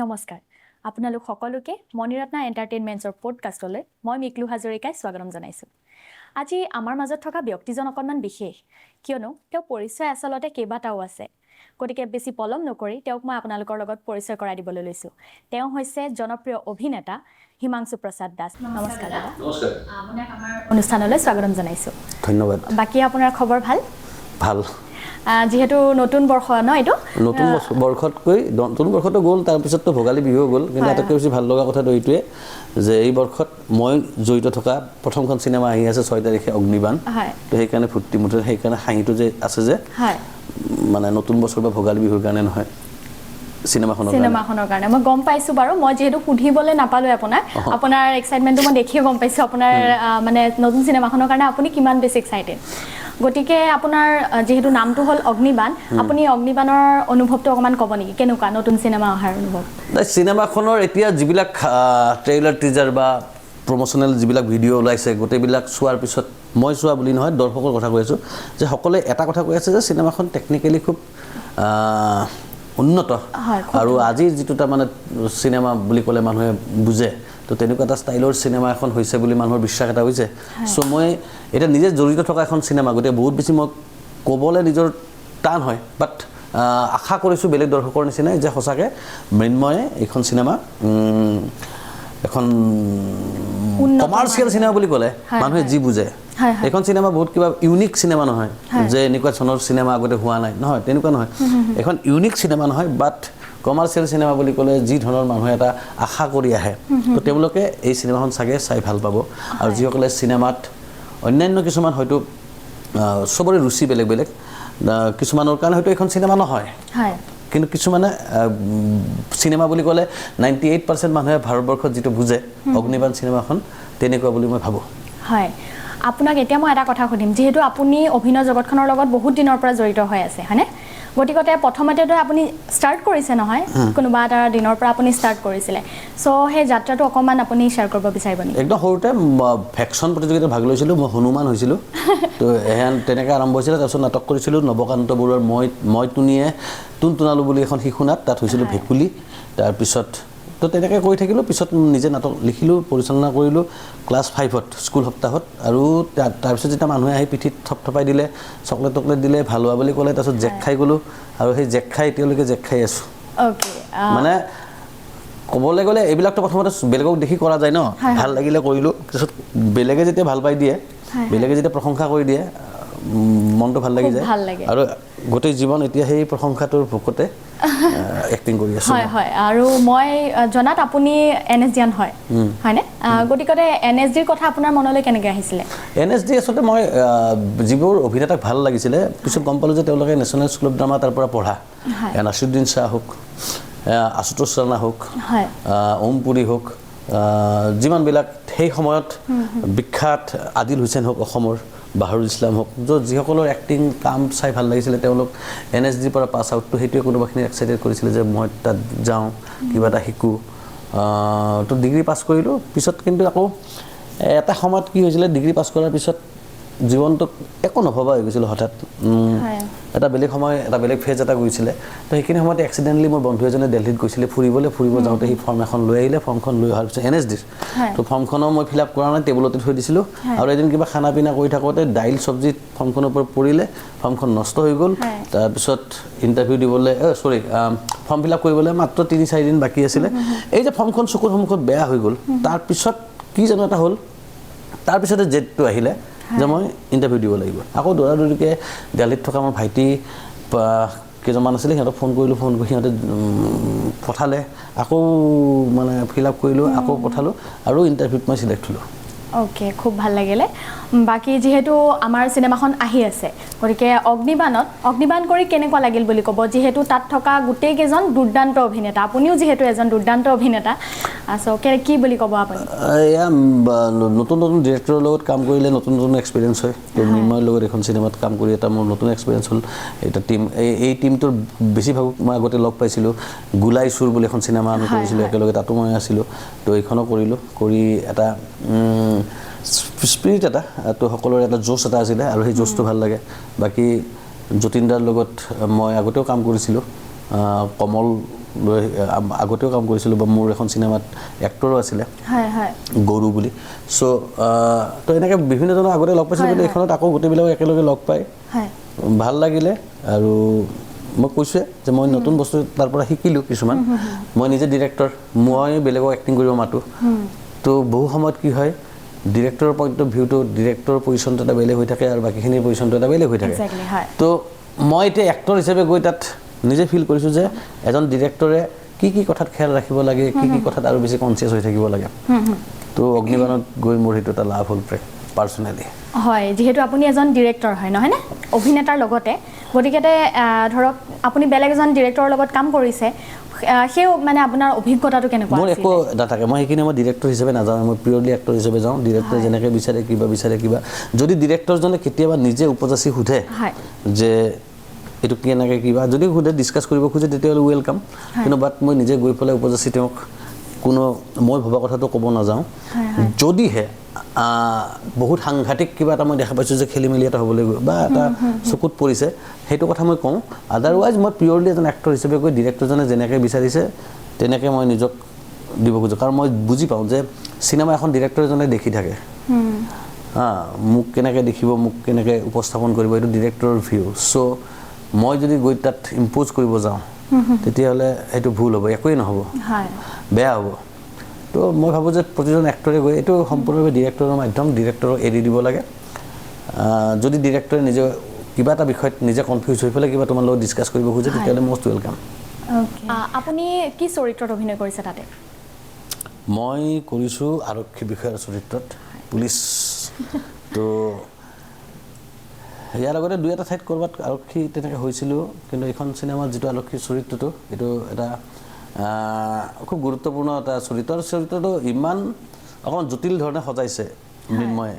নমস্কাৰ, আপোনালোক সকলোকে মণিৰত্না এণ্টাৰটেইনমেণ্টছৰ পডকাষ্টলৈ মই মিকলু হাজৰিকাই স্বাগতম জনাইছোঁ। আজি আমাৰ মাজত থকা ব্যক্তিজন অকণমান বিশেষ, কিয়নো তেওঁ পৰিচয় আচলতে কেইবাটাও আছে। গতিকে বেছি পলম নকৰি তেওঁক মই আপোনালোকৰ লগত পৰিচয় কৰাই দিবলৈ লৈছোঁ। তেওঁ হৈছে জনপ্ৰিয় অভিনেতা হিমাংশু প্ৰসাদ দাস। নমস্কাৰ দাদা। নমস্কাৰ। আপোনাক আমাৰ অনুষ্ঠানলৈ স্বাগতম জনাইছোঁ। ধন্যবাদ। বাকী আপোনাৰ খবৰ ভাল? ভাল। যিহেতু নতুন বৰ্ষ ন এইটো? নতুন বৰ্ষতকৈ নতুন বৰ্ষটো গ'ল, তাৰপিছততো ভোগালী বিহুও গ'ল, কিন্তু আটাইতকৈ বেছি ভাল লগা কথাটো এইটোৱে যে এই বৰ্ষত মই জড়িত থকা প্ৰথমখন চিনেমা আহি আছে 6 তাৰিখে, অগ্নিবাণ। তো সেইকাৰণে ফূৰ্তি মুঠতে, সেইকাৰণে হাঁহিটো যে আছে যে মানে নতুন বছৰ বা ভোগালী বিহুৰ কাৰণে নহয়, চিনেমাখনৰ কাৰণে। চিনেমাখনৰ কাৰণে। মই গম পাইছোঁ বাৰু। মই যিহেতু সুধিবলৈ নাপালোঁ আপোনাক, আপোনাৰ এক্সাইটমেণ্টটো মই দেখিয়ে গম পাইছোঁ, আপোনাৰ মানে নতুন চিনেমাখনৰ কাৰণে আপুনি কিমান বেছি এক্সাইটেড। গতিকে আপোনাৰ যিহেতু নামটো হ'ল অগ্নিবাণ, আপুনি অগ্নিবাণৰ অনুভৱটো অকণমান ক'ব নেকি? কেনেকুৱা নতুন চিনেমা অহাৰ অনুভৱ? নাই, চিনেমাখনৰ এতিয়া যিবিলাক ট্ৰেইলাৰ, টিজাৰ বা প্ৰমোচনেল যিবিলাক ভিডিঅ' ওলাইছে, গোটেইবিলাক চোৱাৰ পিছত, মই চোৱা বুলি নহয়, দৰ্শকৰ কথা কৈ আছোঁ যে সকলোৱে এটা কথা কৈ আছে যে চিনেমাখন টেকনিকেলি খুব উন্নত খুব আৰু আজিৰ যিটো তাৰমানে চিনেমা বুলি ক'লে মানুহে বুজে, তো তেনেকুৱা এটা ষ্টাইলৰ চিনেমা এখন হৈছে বুলি মানুহৰ বিশ্বাস এটা হৈছে। চ' মই এতিয়া নিজে জড়িত থকা এখন চিনেমা, গতিকে বহুত বেছি মই ক'বলৈ নিজৰ টান হয়, বাট আশা কৰিছোঁ বেলেগ দৰ্শকৰ নিচিনাই যে সঁচাকৈ মৃন্ময়ে এইখন চিনেমা এখন উন্নত কমাৰ্চিয়েল চিনেমা বুলি ক'লে মানুহে যি বুজে, হয়, হয়। এইখন চিনেমা বহুত কিবা ইউনিক চিনেমা নহয় যে এনেকুৱা ধৰণৰ চিনেমা আগতে হোৱা নাই, নহয়, তেনেকুৱা নহয়। এখন ইউনিক চিনেমা নহয়, বাট কমাৰ্চিয়েল চিনেমা বুলি ক'লে যি ধৰণৰ মানুহে এটা আশা কৰি আহে, তো তেওঁলোকে এই চিনেমাখন চাগে চাই ভাল পাব। আৰু যিসকলে চিনেমাত অন্যান্য কিছুমান হয়তো চবৰে ৰুচি বেলেগ বেলেগ, কিছুমানৰ কাৰণে হয়তো এইখন চিনেমা নহয়, কিন্তু কিছুমানে চিনেমা বুলি ক'লে 98% মানুহে ভাৰতবৰ্ষত যিটো বুজে, অগ্নিবাণ চিনেমাখন তেনেকুৱা বুলি মই ভাবোঁ। হয়, আপোনাক এতিয়া মই এটা কথা সুধিম। যিহেতু আপুনি অভিনয় জগতখনৰ লগত বহুত দিনৰ পৰা জড়িত হৈ আছে, হয়নে? গতিকতে প্ৰথমতেতো আপুনি ষ্টাৰ্ট কৰিছে নহয়, কোনোবা এটা দিনৰ পৰা আপুনি ষ্টাৰ্ট কৰিছিলে। চ' সেই যাত্ৰাটো অকণমান আপুনি শ্বেয়াৰ কৰিব বিচাৰিব নেকি? একদম সৰুতে ভেকচন প্ৰতিযোগিতাত ভাগ লৈছিলোঁ, মই হনুমান হৈছিলোঁ। তো এহেন তেনেকৈ আৰম্ভ হৈছিলে। তাৰপিছত নাটক কৰিছিলোঁ, নৱকান্ত বৰুৱাৰ মই মই টুনিয়ে টুন টুনালো বুলি এখন শিশু নাট, তাত হৈছিলোঁ ভেকুলী। তাৰপিছত তো তেনেকৈ কৰি থাকিলোঁ। পিছত নিজে নাটক লিখিলোঁ, পৰিচালনা কৰিলোঁ ক্লাছ 5ত স্কুল সপ্তাহত। আৰু তাৰপিছত যেতিয়া মানুহে আহি পিঠিত থপথপাই দিলে, চকলেট টকলেট দিলে, ভাল হোৱা বুলি ক'লে, তাৰপিছত জেক খাই গ'লোঁ আৰু সেই জেক খাই এতিয়ালৈকে জেক খাই আছোঁ। মানে ক'বলৈ গ'লে এইবিলাকতো প্ৰথমতে বেলেগক দেখি কৰা যায় ন? ভাল লাগিলে কৰিলোঁ। তাৰপিছত বেলেগে যেতিয়া ভাল পাই দিয়ে, বেলেগে যেতিয়া প্ৰশংসা কৰি দিয়ে, মনটো ভাল লাগি খুব যায়। ভাল লাগে। আৰু গোটেই জীৱন এতিয়া সেই প্ৰশংসাটোৰ ভোকতে এক্টিং কৰি আছোঁ। হয় হয় আৰু মই জনাত আপুনি এন এছ ডিয়ান হয়, হয়নে? গতিকতে এন এছ ডিৰ কথা আপোনাৰ মনলৈ কেনেকৈ আহিছিলে? এন এছ ডি আচলতে মই যিবোৰ অভিনেতাক ভাল লাগিছিলে, পিছত গম পালোঁ যে তেওঁলোকে নেশ্যনেল স্কুল অফ ড্ৰামা তাৰ পৰা পঢ়া। নাছিৰুদ্দিন শ্বাহ হওক, আশুতোষ ৰাণা হওক, ওম পুৰী হওক, যিমানবিলাক সেই সময়ত বিখ্যাত, আদিল হুছেইন হওক, অসমৰ বাহাৰুল ইছলাম হওক, য'ত যিসকলৰ এক্টিং কাম চাই ভাল লাগিছিলে, তেওঁলোক এন এছ ডিৰ পৰা পাছ আউটটো, সেইটোৱে কোনোবাখিনি এক্সাইটেড কৰিছিলে যে মই তাত যাওঁ, কিবা এটা শিকোঁ। তো ডিগ্ৰী পাছ কৰিলোঁ। পিছত কিন্তু আকৌ এটা সময়ত কি হৈছিলে, ডিগ্ৰী পাছ কৰাৰ পিছত জীৱনটোক একো নভবা হৈ গৈছিলোঁ হঠাৎ। এটা বেলেগ সময়, এটা বেলেগ ফেজ এটা গৈছিলে। তো সেইখিনি সময়ত এক্সিডেণ্টলি মোৰ বন্ধু এজনে দেলহিত গৈছিলে ফুৰিবলৈ। ফুৰিব যাওঁতে সি ফৰ্ম এখন লৈ আহিলে। ফৰ্মখন লৈ অহাৰ পিছত এন এছ ডিৰ, তো ফৰ্মখনো মই ফিল আপ কৰা নাই, টেবুলতে থৈ দিছিলোঁ। আৰু এদিন কিবা খানা পিনা কৰি থাকোঁতে দাইল চব্জি ফৰ্মখনৰ ওপৰত পৰিলে, ফৰ্মখন নষ্ট হৈ গ'ল। তাৰপিছত ইণ্টাৰভিউ দিবলৈ, চৰি, ফৰ্ম ফিল আপ কৰিবলৈ মাত্ৰ 3-4 দিন বাকী আছিলে। এই যে ফৰ্মখন চকুৰ সন্মুখত বেয়া হৈ গ'ল, তাৰপিছত কি জানো এটা হ'ল, তাৰপিছতে জেদটো আহিলে যে মই ইণ্টাৰভিউ দিব লাগিব। আকৌ দৌৰা দৌৰিকৈ দেলহিত থকা মোৰ ভাইটি কেইজনমান আছিলে, সিহঁতক ফোন কৰিলোঁ। ফোন কৰি সিহঁতে পঠালে। আকৌ মানে ফিল আপ কৰিলোঁ, আকৌ পঠালোঁ আৰু ইণ্টাৰভিউত মই চিলেক্ট হ'লোঁ। অ'কে, খুব ভাল লাগিলে। বাকী যিহেতু আমাৰ চিনেমাখন আহি আছে, গতিকে অগ্নিবাণত অগ্নিবাণ কৰি কেনেকুৱা লাগিল বুলি ক'ব? যিহেতু তাত থকা গোটেইকেইজন দুৰ্দান্ত অভিনেতা, আপুনিও যিহেতু এজন দুৰ্দান্ত অভিনেতা, চ' কি বুলি ক'ব আপুনি? এয়া নতুন নতুন ডিৰেক্টৰৰ লগত কাম কৰিলে নতুন নতুন এক্সপিৰিয়েঞ্চ হয়। তো মৃন্ময়ৰ লগত এখন চিনেমাত কাম কৰি এটা মোৰ নতুন এক্সপিৰিয়েঞ্চ হ'ল। এটা টীম, এই টীমটোৰ বেছিভাগ মই আগতে লগ পাইছিলোঁ। গোলাই চুৰ বুলি এখন চিনেমা আমি কৰিছিলোঁ একেলগে, তাতো মই আছিলোঁ। তো এইখনো কৰিলোঁ। কৰি এটা স্পিৰিট এটা, তো সকলোৰে এটা জোচ এটা আছিলে আৰু সেই জোচটো ভাল লাগে। বাকী যতীন দাৰ লগত মই আগতেও কাম কৰিছিলোঁ। কমল আগতেও কাম কৰিছিলোঁ বা মোৰ এখন চিনেমাত এক্টৰো আছিলে গৰু বুলি। চ' তো এনেকৈ বিভিন্নজনৰ আগতে লগ পাইছিলোঁ, কিন্তু এইখনত আকৌ গোটেইবিলাক একেলগে লগ পাই ভাল লাগিলে। আৰু মই কৈছোঁৱে যে মই নতুন বস্তু তাৰ পৰা শিকিলোঁ কিছুমান। মই নিজে ডিৰেক্টৰ, মই বেলেগক এক্টিং কৰিব মাতোঁ, তো বহু সময়ত কি হয় ডিৰেক্টৰৰ পইণ্ট অফ ভিউটো, ডিৰেক্টৰৰ পজিশ্যনটো এটা বেলেগ হৈ থাকে আৰু বাকীখিনিৰ পজিশ্যনটো এটা বেলেগ হৈ থাকে। তো মই এতিয়া এক্টৰ হিচাপে গৈ তাত নিজে ফিল কৰিছোঁ যে এজন ডিৰেক্টৰে কি কি কথাত খেয়াল ৰাখিব লাগে, কি কি কথাত আৰু বেছি কনচিয়াছ হৈ থাকিব লাগে। তো অগ্নিবাণত গৈ মোৰ সেইটো এটা লাভ হ'ল পাৰ্চনেলি। হয়, যিহেতু আপুনি এজন ডিৰেক্টৰ হয় নহয়নে, অভিনেতাৰ লগতে, গতিকে ধৰক আপুনি বেলেগ এজন ডিৰেক্টৰৰ লগত কাম কৰিছে, সেই মানে আপোনাৰ অভিজ্ঞতাটো কেনেকুৱা? মোৰ একো নাথাকে, মই সেইখিনি মই ডিৰেক্টৰ হিচাপে নাযাওঁ, মই পিয়ৰলি এক্টৰ হিচাপে যাওঁ। ডিৰেক্টৰে যেনেকৈ বিচাৰে কিবা বিচাৰে কিবা, যদি ডিৰেক্টৰজনে কেতিয়াবা নিজে উপযাচি সোধে যে এইটো কেনেকৈ কিবা, যদি সোধে ডিছকাছ কৰিব খোজে তেতিয়াহ'লে welcome, কিন্তু বাট মই নিজে গৈ পেলাই উপযাচি তেওঁক কোনো মই ভবা কথাটো ক'ব নাযাওঁ। যদিহে বহুত সাংঘাতিক কিবা এটা মই দেখা পাইছোঁ যে খেলি মেলি এটা হ'বলৈ বা এটা চকুত পৰিছে, সেইটো কথা মই কওঁ। আদাৰৱাইজ মই পিয়ৰলি এজন এক্টৰ হিচাপে গৈ ডিৰেক্টৰজনে যেনেকৈ বিচাৰিছে তেনেকৈ মই নিজক দিব খোজোঁ, কাৰণ মই বুজি পাওঁ যে চিনেমা এখন ডিৰেক্টৰজনে দেখি থাকে, মোক কেনেকৈ দেখিব, মোক কেনেকৈ উপস্থাপন কৰিব, এইটো ডিৰেক্টৰৰ ভিউ। চ' মই যদি গৈ তাত ইম্প'জ কৰিব যাওঁ তেতিয়াহ'লে সেইটো ভুল হ'ব, একোৱেই নহ'ব, বেয়া হ'ব। তো মই ভাবোঁ যে প্ৰতিজন এক্টৰে গৈ এইটো সম্পূৰ্ণৰূপে ডিৰেক্টৰৰ মাধ্যম, ডিৰেক্টৰক এৰি দিব লাগে। যদি ডিৰেক্টৰে নিজে কিবা এটা বিষয়ত নিজে কনফিউজ হৈ পেলাই কিবা তোমাৰ লগত ডিছকাছ কৰিব খোজে তেতিয়াহ'লে মষ্ট welcome. আপুনি কি চৰিত্ৰত অভিনয় কৰিছে তাতে? মই কৰিছোঁ আৰক্ষী বিষয়াৰ চৰিত্ৰত, পুলিচ। তো ইয়াৰ আগতে দুই এটা ঠাইত ক'ৰবাত আৰক্ষী তেনেকৈ হৈছিলোঁ, কিন্তু এইখন চিনেমাত যিটো আৰক্ষীৰ চৰিত্ৰটো, এইটো এটা খুব গুৰুত্বপূৰ্ণ এটা চৰিত্ৰ, আৰু চৰিত্ৰটো ইমান অকণমান জটিল ধৰণে সজাইছে মৃন্ময়ে।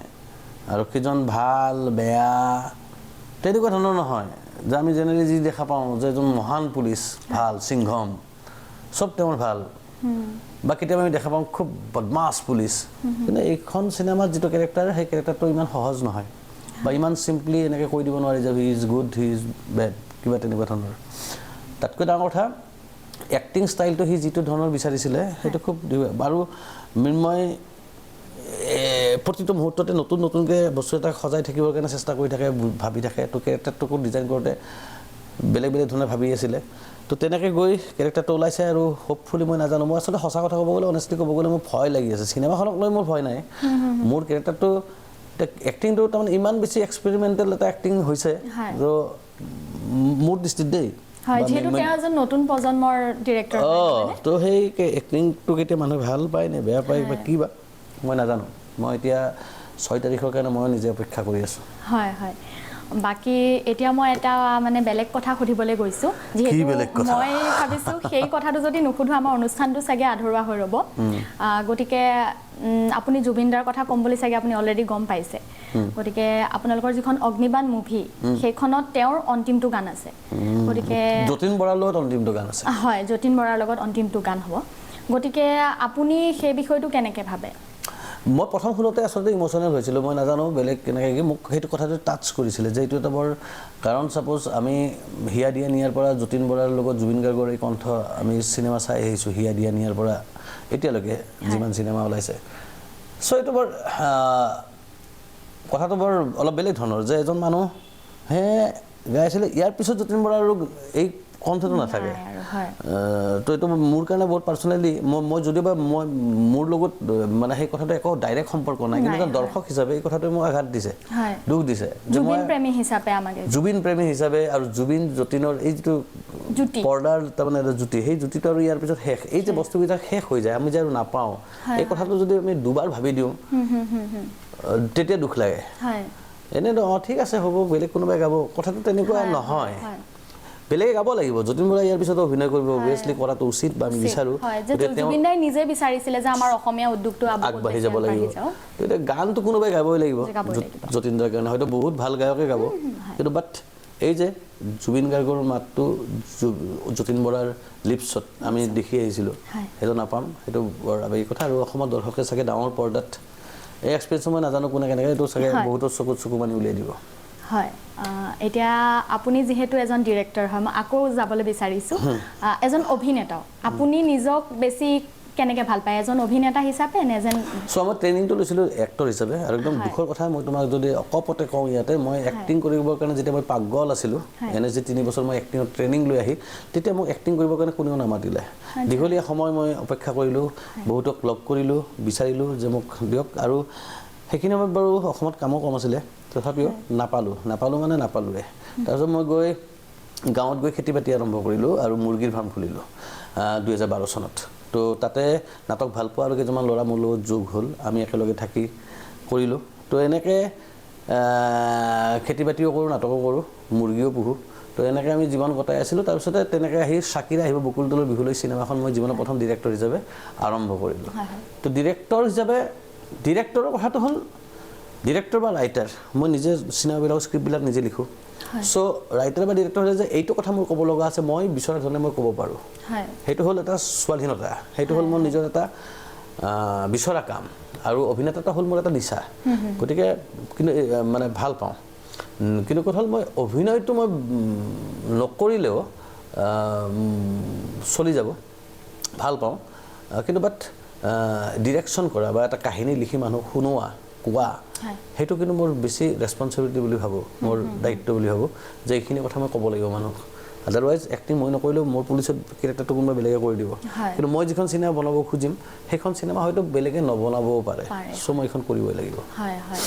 আৰক্ষীজন ভাল বেয়া তেনেকুৱা ধৰণৰ নহয় যে আমি জেনেৰেলি যি দেখা পাওঁ যে এজন মহান পুলিচ ভাল, সিংহম চব তেওঁৰ ভাল, বা কেতিয়াবা আমি দেখা পাওঁ খুব বদমাছ পুলিচ, কিন্তু এইখন চিনেমাত যিটো কেৰেক্টাৰ, সেই কেৰেক্টাৰটো ইমান সহজ নহয় বা ইমান চিম্পলি এনেকৈ কৈ দিব নোৱাৰি যে he is good, he is bad, কিবা তেনেকুৱা ধৰণৰ। তাতকৈ ডাঙৰ কথা এক্টিং ষ্টাইলটো সি যিটো ধৰণৰ বিচাৰিছিলে সেইটো খুব, আৰু মৃন্ময় প্ৰতিটো মুহূৰ্ততে নতুন নতুনকৈ বস্তু এটা সজাই থাকিবৰ কাৰণে চেষ্টা কৰি থাকে, ভাবি থাকে। তো কেৰেক্টাৰটোকো ডিজাইন কৰোঁতে বেলেগ বেলেগ ধৰণে ভাবি আছিলে, তো তেনেকৈ গৈ কেৰেক্টাৰটো ওলাইছে। আৰু হোপফুলি মই নাজানো, মই আচলতে সঁচা কথা ক'ব গ'লে, অনেষ্টলি ক'ব গ'লে মোৰ ভয় লাগি আছে চিনেমাখনক লৈ, মোৰ ভয় নাই। মোৰ কেৰেক্টাৰটো এক্টিংটো তাৰমানে ইমান বেছি এক্সপেৰিমেণ্টেল এটা এক্টিং হৈছে তো মোৰ দৃষ্টিত দেই, নতুন প্ৰজন্মৰ ডিৰেক্টৰ। তো সেই এক্টিংটো কেতিয়া মানুহে ভাল পায় নে বেয়া পায় বা কিবা মই নাজানো। মই এতিয়া 6 তাৰিখৰ কাৰণে মই নিজে অপেক্ষা কৰি আছোঁ। হয় হয়, বাকী এতিয়া মই এটা মানে বেলেগ কথা সুধিবলৈ গৈছোঁ, যিহেতু মই ভাবিছোঁ সেই কথাটো যদি নুসুধো আমাৰ অনুষ্ঠানটো চাগে আধৰুৱা হৈ ৰ'ব। গতিকে আপুনি জুবিনদাৰ কথা ক'ম বুলি চাগে আপুনি অলৰেডি গম পাইছে। গতিকে আপোনালোকৰ যিখন অগ্নিবাণ মুভি, সেইখনত তেওঁৰ অন্তিমটো গান আছে, গতিকে যতীন বৰাৰ লগত অন্তিমটো গান আছে। হয়, যতীন বৰাৰ লগত অন্তিমটো গান হ'ব। গতিকে আপুনি সেই বিষয়টো কেনেকৈ ভাবে? মই প্ৰথম শুনোতে আচলতে ইম'চনেল হৈছিলোঁ, মই নাজানো বেলেগ কেনেকৈ কি মোক সেইটো কথাটো টাচ কৰিছিলে যে এইটো এটা বৰ, কাৰণ ছাপ'জ আমি হিয়া দিয়া নিয়াৰ পৰা যতীন বৰাৰ লগত জুবিন গাৰ্গৰ এই কণ্ঠ আমি চিনেমা চাই আহিছোঁ, হিয়া দিয়া নিয়াৰ পৰা এতিয়ালৈকে যিমান চিনেমা ওলাইছে। চ' এইটো বৰ কথাটো বৰ অলপ বেলেগ ধৰণৰ যে এজন মানুহে গাইছিলে, ইয়াৰ পিছত যতীন বৰাৰ এই কণ্ঠটো নাথাকে। তো এইটো মোৰ কাৰণে বহুত পাৰ্চনেলি, মই যদিওবা মই মোৰ লগত মানে সেই কথাটো একো ডাইৰেক্ট সম্পৰ্ক নাই, কিন্তু এজন দৰ্শক হিচাপে এই কথাটোৱে মোক আঘাত দিছে, দুখ দিছে। জুবিন প্ৰেমী হিচাপে, আমাক জুবিন প্ৰেমী হিচাপে আৰু জুবিন যতীনৰ এই যিটো পৰ্দাৰ তাৰমানে এটা জুতি, সেই জুতিটো আৰু ইয়াৰ পিছত শেষ, এই যে বস্তুকেইটা শেষ হৈ যায়, আমি যে আৰু নাপাওঁ, এই কথাটো যদি আমি দুবাৰ ভাবি দিওঁ তেতিয়া দুখ লাগে। এনেই অঁ ঠিক আছে হ'ব, বেলেগ কোনোবাই গাব, কথাটো তেনেকুৱা নহয়, বেলেগে গাব লাগিব। যতীন বৰাই ইয়াৰ পিছত অভিনয় কৰিব, অভিয়াছলি কৰাটো উচিত বা আমি বিচাৰোঁ। জুবিন দাই নিজে বিচাৰিছিলে যে আমাৰ অসমীয়া উদ্যোগটো আগবাঢ়ি যাব লাগিব, এতিয়া গানটো কোনোবাই গাবই লাগিব যতীন দাৰ কাৰণে, হয়তো বহুত ভাল গায়কে গাব, কিন্তু বাট এই যে জুবিন গাৰ্গৰ মাতটো যতীন বৰাৰ লিপছত আমি দেখি আহিছিলোঁ, সেইটো নাপাম, সেইটো বৰ আৱেগিক কথা। আৰু অসমৰ দৰ্শকে চাগে ডাঙৰ পৰ্দাত এই এক্সপিৰিয়েঞ্চটো মই নাজানো কোনে কেনেকৈ, এইটো চাগে বহুতৰ চকুত চকু পানী উলিয়াই দিব। হয়, এতিয়া আপুনি যিহেতু এজন ডিৰেক্টৰ হয়, মই আকৌ যাবলৈ বিচাৰিছোঁ, এজন অভিনেতাও আপুনি নিজক বেছি কেনেকৈ ভাল পায়, এজন অভিনেতা হিচাপে নে এজন? চ' মই ট্ৰেইনিংটো লৈছিলোঁ এক্টৰ হিচাপে। আৰু একদম দুখৰ কথা মই তোমাক যদি অকপতে কওঁ ইয়াতে, মই এক্টিং কৰিবৰ কাৰণে যেতিয়া মই পাগল আছিলোঁ, এন এছ জি 3 বছৰ মই এক্টিঙৰ ট্ৰেইনিং লৈ আহি, তেতিয়া মোক এক্টিং কৰিবৰ কাৰণে কোনেও নামাতিলে। দীঘলীয়া সময় মই অপেক্ষা কৰিলোঁ, বহুতক লগ কৰিলোঁ, বিচাৰিলোঁ যে মোক দিয়ক। আৰু সেইখিনি সময়ত বাৰু অসমত কামো কম আছিলে, তথাপিও নাপালোঁ, নাপালোঁ মানে নাপালোঁৱে। তাৰপিছত মই গৈ গাঁৱত গৈ খেতি বাতি আৰম্ভ কৰিলোঁ আৰু মুৰ্গীৰ ফাৰ্ম খুলিলোঁ 2012 চনত। তো তাতে নাটক ভাল পোৱা আৰু কেইজনমান ল'ৰা মোৰ লগত যোগ হ'ল, আমি একেলগে থাকি কৰিলোঁ। তো এনেকৈ খেতি বাতিও কৰোঁ, নাটকো কৰোঁ, মুৰ্গীও পুহোঁ। তো এনেকৈ আমি জীৱন কটাই আছিলোঁ। তাৰপিছতে তেনেকৈ আহি চাকিৰা আহিব বকুল তলৰ বিহুলৈ চিনেমাখন মই জীৱনৰ প্ৰথম ডিৰেক্টৰ হিচাপে আৰম্ভ কৰিলোঁ। তো ডিৰেক্টৰ হিচাপে, ডিৰেক্টৰৰ কথাটো হ'ল, ডিৰেক্টৰ বা ৰাইটাৰ, মই নিজে চিনেমাবিলাকৰ স্ক্ৰিপ্টবিলাক নিজে লিখোঁ। চ' ৰাইটাৰ বা ডিৰেক্টৰ হ'লে যে এইটো কথা মোৰ ক'ব লগা আছে, মই বিচৰা ধৰণে মই ক'ব পাৰোঁ, সেইটো হ'ল এটা স্বাধীনতা, সেইটো হ'ল মোৰ নিজৰ এটা বিচৰা কাম। আৰু অভিনেতাটো হ'ল মোৰ এটা নিচা, গতিকে কিন্তু মানে ভাল পাওঁ। কিন্তু কথা হ'ল মই অভিনয়টো মই নকৰিলেও চলি যাব, ভাল পাওঁ। কিন্তু বাট ডিৰেকশ্যন কৰা বা এটা কাহিনী লিখি মানুহক শুনোৱা কোৱা, সেইটো কিন্তু মোৰ বেছি ৰেচপনচিবিলিটি বুলি ভাবোঁ, মোৰ দায়িত্ব বুলি ভাবোঁ যে এইখিনি কথা মই ক'ব লাগিব মানুহক। আদাৰৱাইজ এক্টিং মই নকৰিলেও মোৰ পুলিচত কেৰেক্টাৰটো কোনোবা বেলেগে কৰি দিব, কিন্তু মই যিখন চিনেমা বনাব খুজিম সেইখন চিনেমা হয়তো বেলেগে নবনাবও পাৰে। চ' মই এইখন কৰিবই লাগিব। হয় হয়।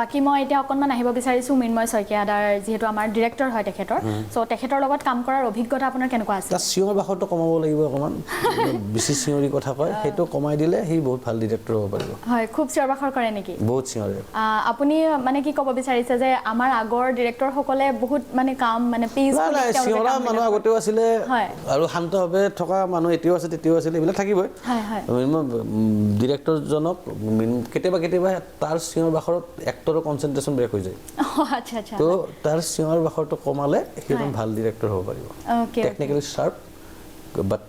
বাকী মই এতিয়া অকণমান আহিব বিচাৰিছোঁ মৃন্ময় শইকীয়া দাৰ, যিহেতু আমাৰ ডিৰেক্টৰ হয় তেখেতৰ, চ' তেখেতৰ লগত কাম কৰাৰ অভিজ্ঞতা আপোনাৰ কেনেকুৱা আছিল? তাৰ চিঞৰ বাখৰটো কমাব লাগিব অকণমান, বেছি চিঞৰি কথা কয়, সেইটো কমাই দিলে সি বহুত ভাল ডিৰেক্টৰ হ'ব পাৰিব। হয়, খুব চিঞৰ বাখৰ কৰে নেকি? বহুত চিঞৰে। আপুনি মানে কি ক'ব বিচাৰিছে যে আমাৰ আগৰ ডিৰেক্টৰসকলে বহুত মানে কাম মানে পেজ চিঞৰা মানুহ আগতেও আছিলে আৰু শান্তভাৱে থকা মানুহ এতিয়াও আছে, তেতিয়াও আছিলে, এইবিলাক থাকিবই। ডিৰেক্টৰজনক কেতিয়াবা কেতিয়াবা তাৰ চিঞৰ বাখৰত এক্টৰৰ কনচেনট্ৰেশ্যন ব্ৰেক হৈ যায়। আচ্ছা আচ্ছা। তো তাৰ চিঞৰ বাখৰটো কমালে সি এজন ভাল ডিৰেক্টৰ হ'ব পাৰিব। টেকনিকেলি শ্বাৰ্প, বাট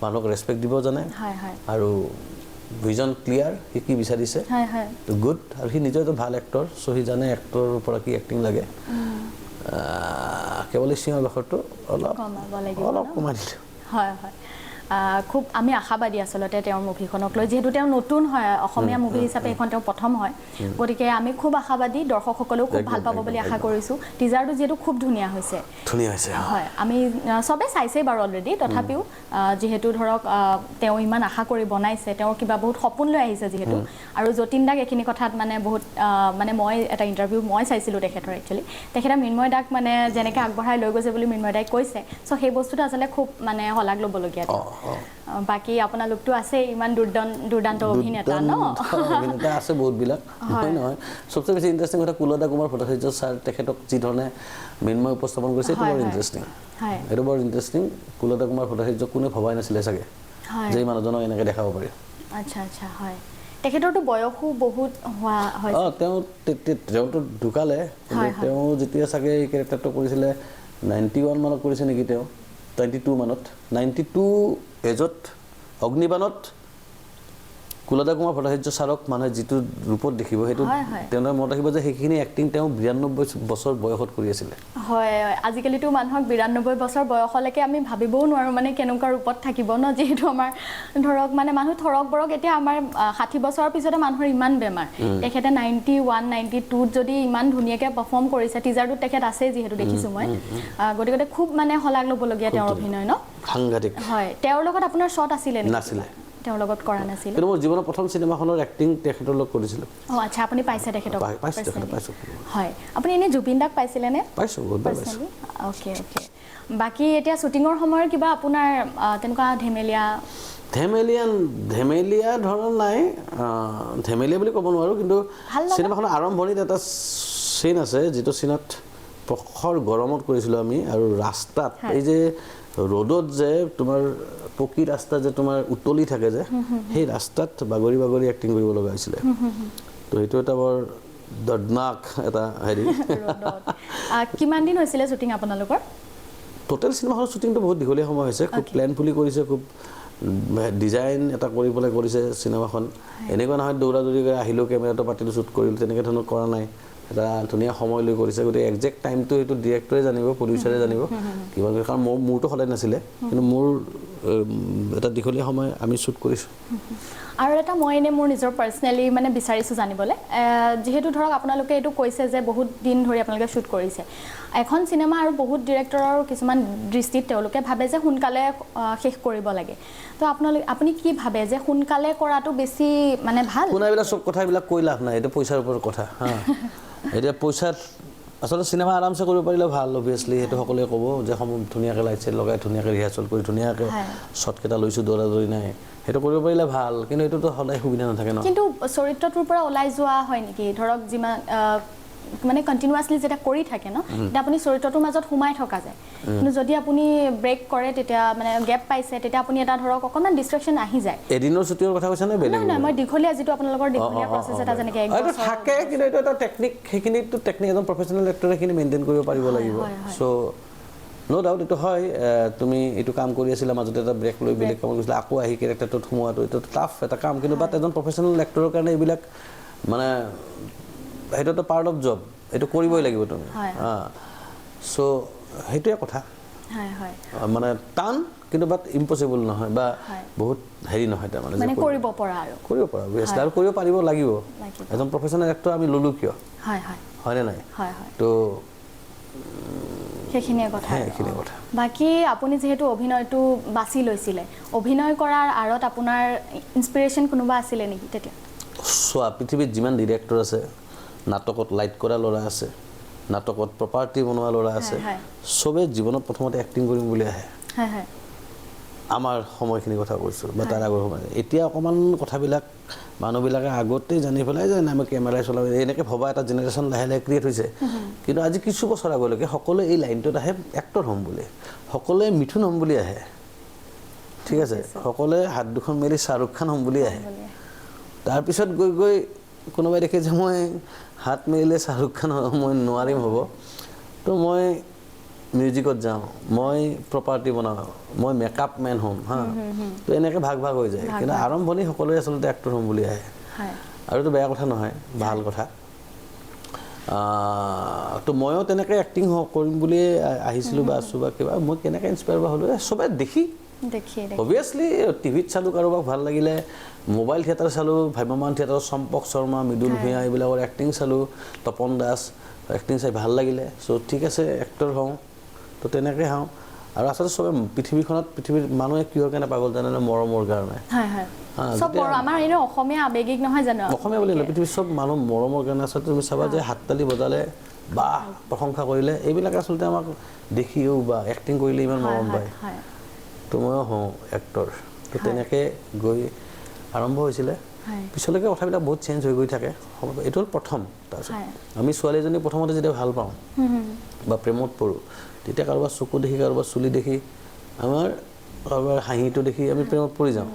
মানুহক ৰেচপেক্ট দিব জানে, আৰু ভিজন ক্লিয়াৰ, সি কি বিচাৰিছে, গুড। আৰু সি নিজেও এজন ভাল এক্টৰ, চ' সি জানে এক্টৰৰ পৰা কি এক্টিং লাগে। কেৱল এই চিঞৰ বাখৰটো অলপ অলপ কমাই দিলোঁ। হয় হয়, খুব আমি আশাবাদী আচলতে তেওঁৰ মুভিখনক লৈ, যিহেতু তেওঁ নতুন হয়, অসমীয়া মুভি হিচাপে এইখন তেওঁ প্ৰথম হয়, গতিকে আমি খুব আশাবাদী, দৰ্শকসকলেও খুব ভাল পাব বুলি আশা কৰিছোঁ। টিজাৰটো যিহেতু খুব ধুনীয়া হৈছে। ধুনীয়া হৈছে। হয়, আমি চবে চাইছেই বাৰু অলৰেডি, তথাপিও যিহেতু ধৰক তেওঁ ইমান আশা কৰি বনাইছে, তেওঁৰ কিবা বহুত সপোন লৈ আহিছে যিহেতু। আৰু যতীন দাক এইখিনি কথাত মানে বহুত মানে মই এটা ইণ্টাৰভিউ মই চাইছিলোঁ তেখেতৰ, একচুৱেলি তেখেতে মৃন্ময় দাক মানে যেনেকৈ আগবঢ়াই লৈ গৈছে বুলি মৃন্ময় দাই কৈছে, চ' সেই বস্তুটো আচলতে খুব মানে শলাগ ল'বলগীয়া। বাকী আপোনালোকতো আছে ইমান দুৰ্দান্ত অভিনেতা ন? অভিনেতা আছে বহুতবিলাক, নহয় নহয়। চবচে বেছি ইণ্টাৰেষ্টিং কথা কুলদা কুমাৰ ভট্টাচাৰ্য ছাৰ, তেখেতক যি ধৰণে মৃন্ময় উপস্থাপন কৰিছে, এইটো বৰ ইণ্টাৰেষ্টিং। এইটো বৰ ইণ্টাৰেষ্টিং। কুলদা কুমাৰ ভট্টাচাৰ্য কোনে ভবাই নাছিলে চাগে যে এই মানুহজনক এনেকৈ দেখাব পাৰি। আচ্ছা আচ্ছা, হয়। তেখেতৰতো বয়সো বহুত হোৱা হয়। অঁ, তেওঁ তেওঁতো ঢুকালে, কিন্তু তেওঁ যেতিয়া চাগে এই কেৰেক্টাৰটো কৰিছিলে 91 মানত কৰিছে নেকি তেওঁ, 92 মানত, 92 এজত অগ্নিবাণত কুলদা কুমাৰ ভট্টাচাৰ্য ছাৰক মানুহে যিটো ৰূপত দেখিব, সেইটো তেওঁলোকে মনত ৰাখিব যে সেইখিনি এক্টিং তেওঁ 92 বছৰ বয়সত কৰি আছিলে। হয়, আজিকালিতো মানুহক 92 বছৰ বয়সলৈকে আমি ভাবিবও নোৱাৰোঁ মানে কেনেকুৱা ৰূপত থাকিব ন, যিহেতু আমাৰ ধৰক মানে মানুহ থৰক বৰক, এতিয়া আমাৰ 60 বছৰৰ পিছতে মানুহৰ ইমান বেমাৰ, তেখেতে 91 92ত যদি ইমান ধুনীয়াকৈ পাৰফৰ্ম কৰিছে, টিজাৰটোত তেখেত আছেই যিহেতু দেখিছোঁ মই, গতিকে খুব মানে শলাগ ল'বলগীয়া তেওঁৰ অভিনয় ন, সাংঘাতিক। হয়, তেওঁৰ লগত আপোনাৰ শ্বট আছিলে নেকি? নাছিলে, তেওঁৰ লগত কৰা নাছিল। কিন্তু মোৰ জীৱনৰ প্ৰথম চিনেমাখনৰ এক্টিং তেখেতৰ লগত কৰিছিলোঁ। অঁ আচ্ছা, আপুনি পাইছে তেখেতক? পাইছোঁ, তেখেতক পাইছোঁ। হয়, আপুনি এনেই জুবিন দাক পাইছিলেনে? পাইছোঁ, বহুতবাৰ পাইছোঁ। Okay okay. বাকী এতিয়া শ্বুটিঙৰ সময়ৰ কিবা আপোনাৰ তেনেকুৱা ধেমেলীয়া? ধেমেলীয়া ধৰণৰ নাই, ধেমেলীয়া বুলি ক'ব নোৱাৰোঁ, কিন্তু চিনেমাখনৰ আৰম্ভণিত এটা চিন আছে, যিটো চিনত প্ৰখৰ গৰমত কৰিছিলোঁ আমি, আৰু ৰাস্তাত এই যে ৰ'দত যে তোমাৰ পকী ৰাস্তা যে তোমাৰ উতলি থাকে যে, সেই ৰাস্তাত বাগৰি বাগৰি এক্টিং কৰিব লগা হৈছিলে। তো সেইটো এটা বৰ দৰ্দনাক এটা হেৰি। কিমান দিন হৈছিলে শ্বুটিং আপোনালোকৰ? টোটেল চিনেমাখনৰ শ্বুটিংটো বহুত দীঘলীয়া সময় হৈছে, খুব প্লেনফুলি কৰিছে, খুব ডিজাইন এটা কৰি পেলাই কৰিছে চিনেমাখন। এনেকুৱা নহয় দৌৰা দৌৰি কৰি আহিলোঁ, কেমেৰাটো পাতিলোঁ, শ্বুট কৰিলোঁ, তেনেকৈ ধৰণৰ কৰা নাই। এটা ধুনীয়া সময় লৈ কৰিছে। গতিকে একজেক্ট টাইমটো এইটো ডিৰেক্টৰে জানিব, প্ৰডিউচাৰে জানিব কিমান, কাৰণ মোৰতো সদায় নাছিলে, কিন্তু মোৰ এটা দীঘলীয়া সময় আমি শ্বুট কৰিছোঁ। আৰু এটা মই এনেই মোৰ নিজৰ পাৰ্চনেলি মানে বিচাৰিছোঁ জানিবলৈ, যিহেতু ধৰক আপোনালোকে এইটো কৈছে যে বহুত দিন ধৰি আপোনালোকে শ্বুট কৰিছে এখন চিনেমা, আৰু বহুত ডিৰেক্টৰৰ কিছুমান দৃষ্টিত তেওঁলোকে ভাবে যে সোনকালে শেষ কৰিব লাগে, তো আপোনালোকে আপুনি কি ভাবে যে সোনকালে কৰাটো বেছি মানে ভাল? কোনা এইবিলাক চব কথা এইবিলাক কৈ লাভ নাই, এইটো পইচাৰ ওপৰত কথা। হা, এতিয়া পইচাত আচলতে চিনেমা আৰামছে কৰিব পাৰিলে ভাল, অভিয়াছলি সেইটো সকলোৱে ক'ব যে সমূহ ধুনীয়াকৈ লাইট চাইট লগাই ধুনীয়াকৈ ৰিহাৰ্চেল কৰি ধুনীয়াকৈ শ্বটকেইটা লৈছোঁ, দৌৰা দৌৰি নাই, সেইটো কৰিব পাৰিলে ভাল, কিন্তু এইটোতো সদায় সুবিধা নাথাকে ন। কিন্তু চৰিত্ৰটোৰ পৰা ওলাই যোৱা হয় নেকি? ধৰক যিমান মানে কণ্টিনিউৱাছলি যেতিয়া কৰি থাকে ন, তেতিয়া আপুনি চৰিত্ৰটোৰ মাজত সোমাই থকা যায়, কিন্তু যদি আপুনি ব্ৰেক কৰে তেতিয়া মানে গেপ পাইছে, তেতিয়া আপুনি এটা ধৰক অকণমান ডিষ্ট্ৰেকশ্যন আহি যায়। এদিনৰ শ্বুটিঙৰ কথা কৈছা নে বেলেগ? নহয়, মই দীঘলীয়া যিটো আপোনালোকৰ দীঘলীয়া প্ৰচেছ এটা যেনেকৈ এইটো থাকে, কিন্তু এইটো এটা টেকনিক, সেইখিনিতো টেকনিক এজন প্ৰফেচনেল এক্টৰে সেইখিনি মেইনটেইন কৰিব পাৰিব লাগিব। চ' ন' ডাউট এইটো হয়, তুমি এইটো কাম কৰি আছিলা, মাজতে এটা ব্ৰেক লৈ বেলেগ কামত গৈছিলা, আকৌ আহি কেৰেক্টাৰটোত সোমোৱাটো এইটো টাফ এটা কাম, কিন্তু বাট এজন প্ৰফেচনেল এক্টৰৰ কাৰণে এইবিলাক মানে সেইটো এটা পাৰ্ট অফ জব, এইটো কৰিবই লাগিব তুমি। চ' সেইটোৱে কথা, মানে টান কিন্তু বাট ইম্পচিবল নহয় বা বহুত হেৰি নহয়, তাৰমানে কৰিব পৰা আৰু কৰিব পৰা অভিয়াছলি, আৰু কৰিব পাৰিব লাগিব। এজন প্ৰফেচনেল এক্টৰ আমি ল'লোঁ কিয়, হয়নে নাই? তো সেইখিনিয়ে কথা, সেইখিনিয়ে কথা। বাকী আপুনি যিহেতু অভিনয়টো বাছি লৈছিলে, অভিনয় কৰাৰ আঁৰত আপোনাৰ ইনস্পিৰেশ্যন কোনোবা আছিলে নেকি তেতিয়া? চোৱা, পৃথিৱীত যিমান ডিৰেক্টৰ আছে, নাটকত লাইট কৰা ল'ৰা আছে, নাটকত প্ৰপাৰ্টি বনোৱা ল'ৰা আছে, চবেই জীৱনত প্ৰথমতে এক্টিং কৰিম বুলি আহে। আমাৰ সময়খিনিৰ কথা কৈছোঁ বা তাৰ আগৰ সময়। এতিয়া অকণমান কথাবিলাক মানুহবিলাকে আগতেই জানি পেলাই যে নাই মই কেমেৰাই চলাম, এনেকৈ ভবা এটা জেনেৰেশ্যন লাহে লাহে ক্ৰিয়েট হৈছে। কিন্তু আজি কিছু বছৰ আগলৈকে সকলোৱে এই লাইনটোত আহে এক্টৰ হ'ম বুলি, সকলোৱে মিথুন হ'ম বুলি আহে, ঠিক আছে, সকলোৱে হাত দুখন মেলি শ্বাহৰুখ খান হ'ম বুলি আহে। তাৰপিছত গৈ গৈ কোনোবাই দেখে যে মই হাত মেলিলে শ্বাহৰুখ খান মই নোৱাৰিম হ'ব, তো মই মিউজিকত যাওঁ, মই প্ৰপাৰ্টি বনাওঁ, মই মেকআপ মেন হ'ম, হা, তো এনেকৈ ভাগ ভাগ হৈ যায়। কিন্তু আৰম্ভণি সকলোৱে আচলতে এক্টৰ হ'ম বুলি আহে, আৰু এইটো বেয়া কথা নহয়, ভাল কথা। তো ময়ো তেনেকৈ এক্টিং কৰিম বুলিয়ে আহিছিলোঁ বা আছোঁ বা কিবা, মই কেনেকৈ ইনস্পায়াৰ বা হ'লোঁ চবে দেখি অভিয়াছলি টিভিত চালোঁ, কাৰোবাক ভাল লাগিলে, মোবাইল থিয়েটাৰ চালোঁ, ভ্ৰাম্যমান থিয়েটাৰ, চম্পক শৰ্মা, মৃদুল ভূঞা এইবিলাকৰ এক্টিং চালোঁ, তপন দাস এক্টিং চাই ভাল লাগিলে, চ' ঠিক আছে এক্টৰ হওঁ, তো তেনেকৈ হওঁ। আৰু আচলতে চবে পৃথিৱীখনত পৃথিৱীৰ মানুহে কিহৰ কাৰণে পাগল জানেনে? মৰমৰ কাৰণে। অসমীয়া বুলি নহয়, পৃথিৱীৰ চব মানুহ মৰমৰ কাৰণে। আচলতে তুমি চাবা যে হাততালি বজালে বা প্ৰশংসা কৰিলে, এইবিলাক আচলতে আমাক দেখিও বা এক্টিং কৰিলে ইমান মৰম পায়, তো ময়ো হওঁ এক্টৰ। তো তেনেকৈ গৈ আৰম্ভ হৈছিলে, পিছলৈকে কথাবিলাক বহুত চেঞ্জ হৈ গৈ থাকে। এইটো হ'ল প্ৰথম। তাৰপিছত আমি ছোৱালীজনী প্ৰথমতে যেতিয়া ভাল পাওঁ বা প্ৰেমত পৰোঁ, তেতিয়া কাৰোবাৰ চকু দেখি, কাৰোবাৰ চুলি দেখি, আমাৰ কাৰোবাৰ হাঁহিটো দেখি আমি প্ৰেমত পৰি যাওঁ।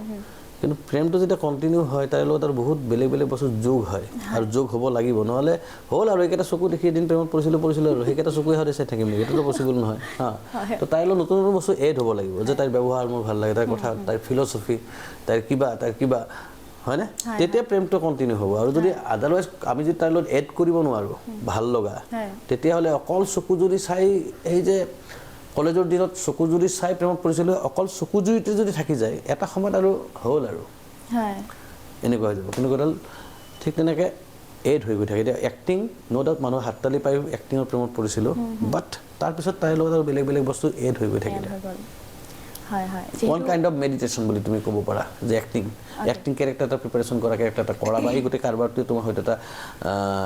কিন্তু প্ৰেমটো যেতিয়া কণ্টিনিউ হয়, তাৰ লগত আৰু বহুত বেলেগ বেলেগ বস্তু যোগ হয়, আৰু যোগ হ'ব লাগিব, নহ'লে হ'ল আৰু এইকেইটা চকু দেখি এদিন প্ৰেমত পৰিছিলোঁ আৰু সেইকেইটা চকুৱে সদায় চাই থাকিম নেকি? এইটোতো পচিবল নহয়। হা, তো তাইৰ লগত নতুন নতুন বস্তু এড হ'ব লাগিব, যে তাইৰ ব্যৱহাৰ মোৰ ভাল লাগে, তাইৰ কথা, তাইৰ ফিলচফি, তাইৰ কিবা, তাইৰ কিবা, হয়নে? তেতিয়া প্ৰেমটো কণ্টিনিউ হ'ব। আৰু যদি আদাৰৱাইজ আমি যদি তাইৰ লগত এড কৰিব নোৱাৰোঁ ভাল লগা, তেতিয়াহ'লে অকল চকুজুৰি চাই, এই যে কলেজৰ দিনত চকুজুৰি চাই প্ৰেমত পৰিছিলোঁ, অকল চকুজুৰিতে যদি থাকি যায়, এটা সময়ত আৰু হ'ল আৰু এনেকুৱা হৈ যাব। কিন্তু কথাল ঠিক তেনেকৈ এড হৈ গৈ থাকে। এতিয়া এক্টিং ন' ডাউট মানুহ হাততালি পাই এক্টিঙৰ প্ৰেমত পৰিছিলোঁ, বাট তাৰপিছত তাইৰ লগত আৰু বেলেগ বেলেগ বস্তু এড হৈ গৈ থাকিলে। ওৱান কাইণ্ড অফ মেডিটেশ্যন বুলি তুমি ক'ব পাৰা, যে এক্টিং এক্টিং কেৰেক্টাৰ এটা প্ৰিপেৰেশ্যন কৰা, কেৰেক্টাৰ এটা কৰা, বা এই গোটেই কাৰবাৰটোৱে তোমাৰ হয়তো এটা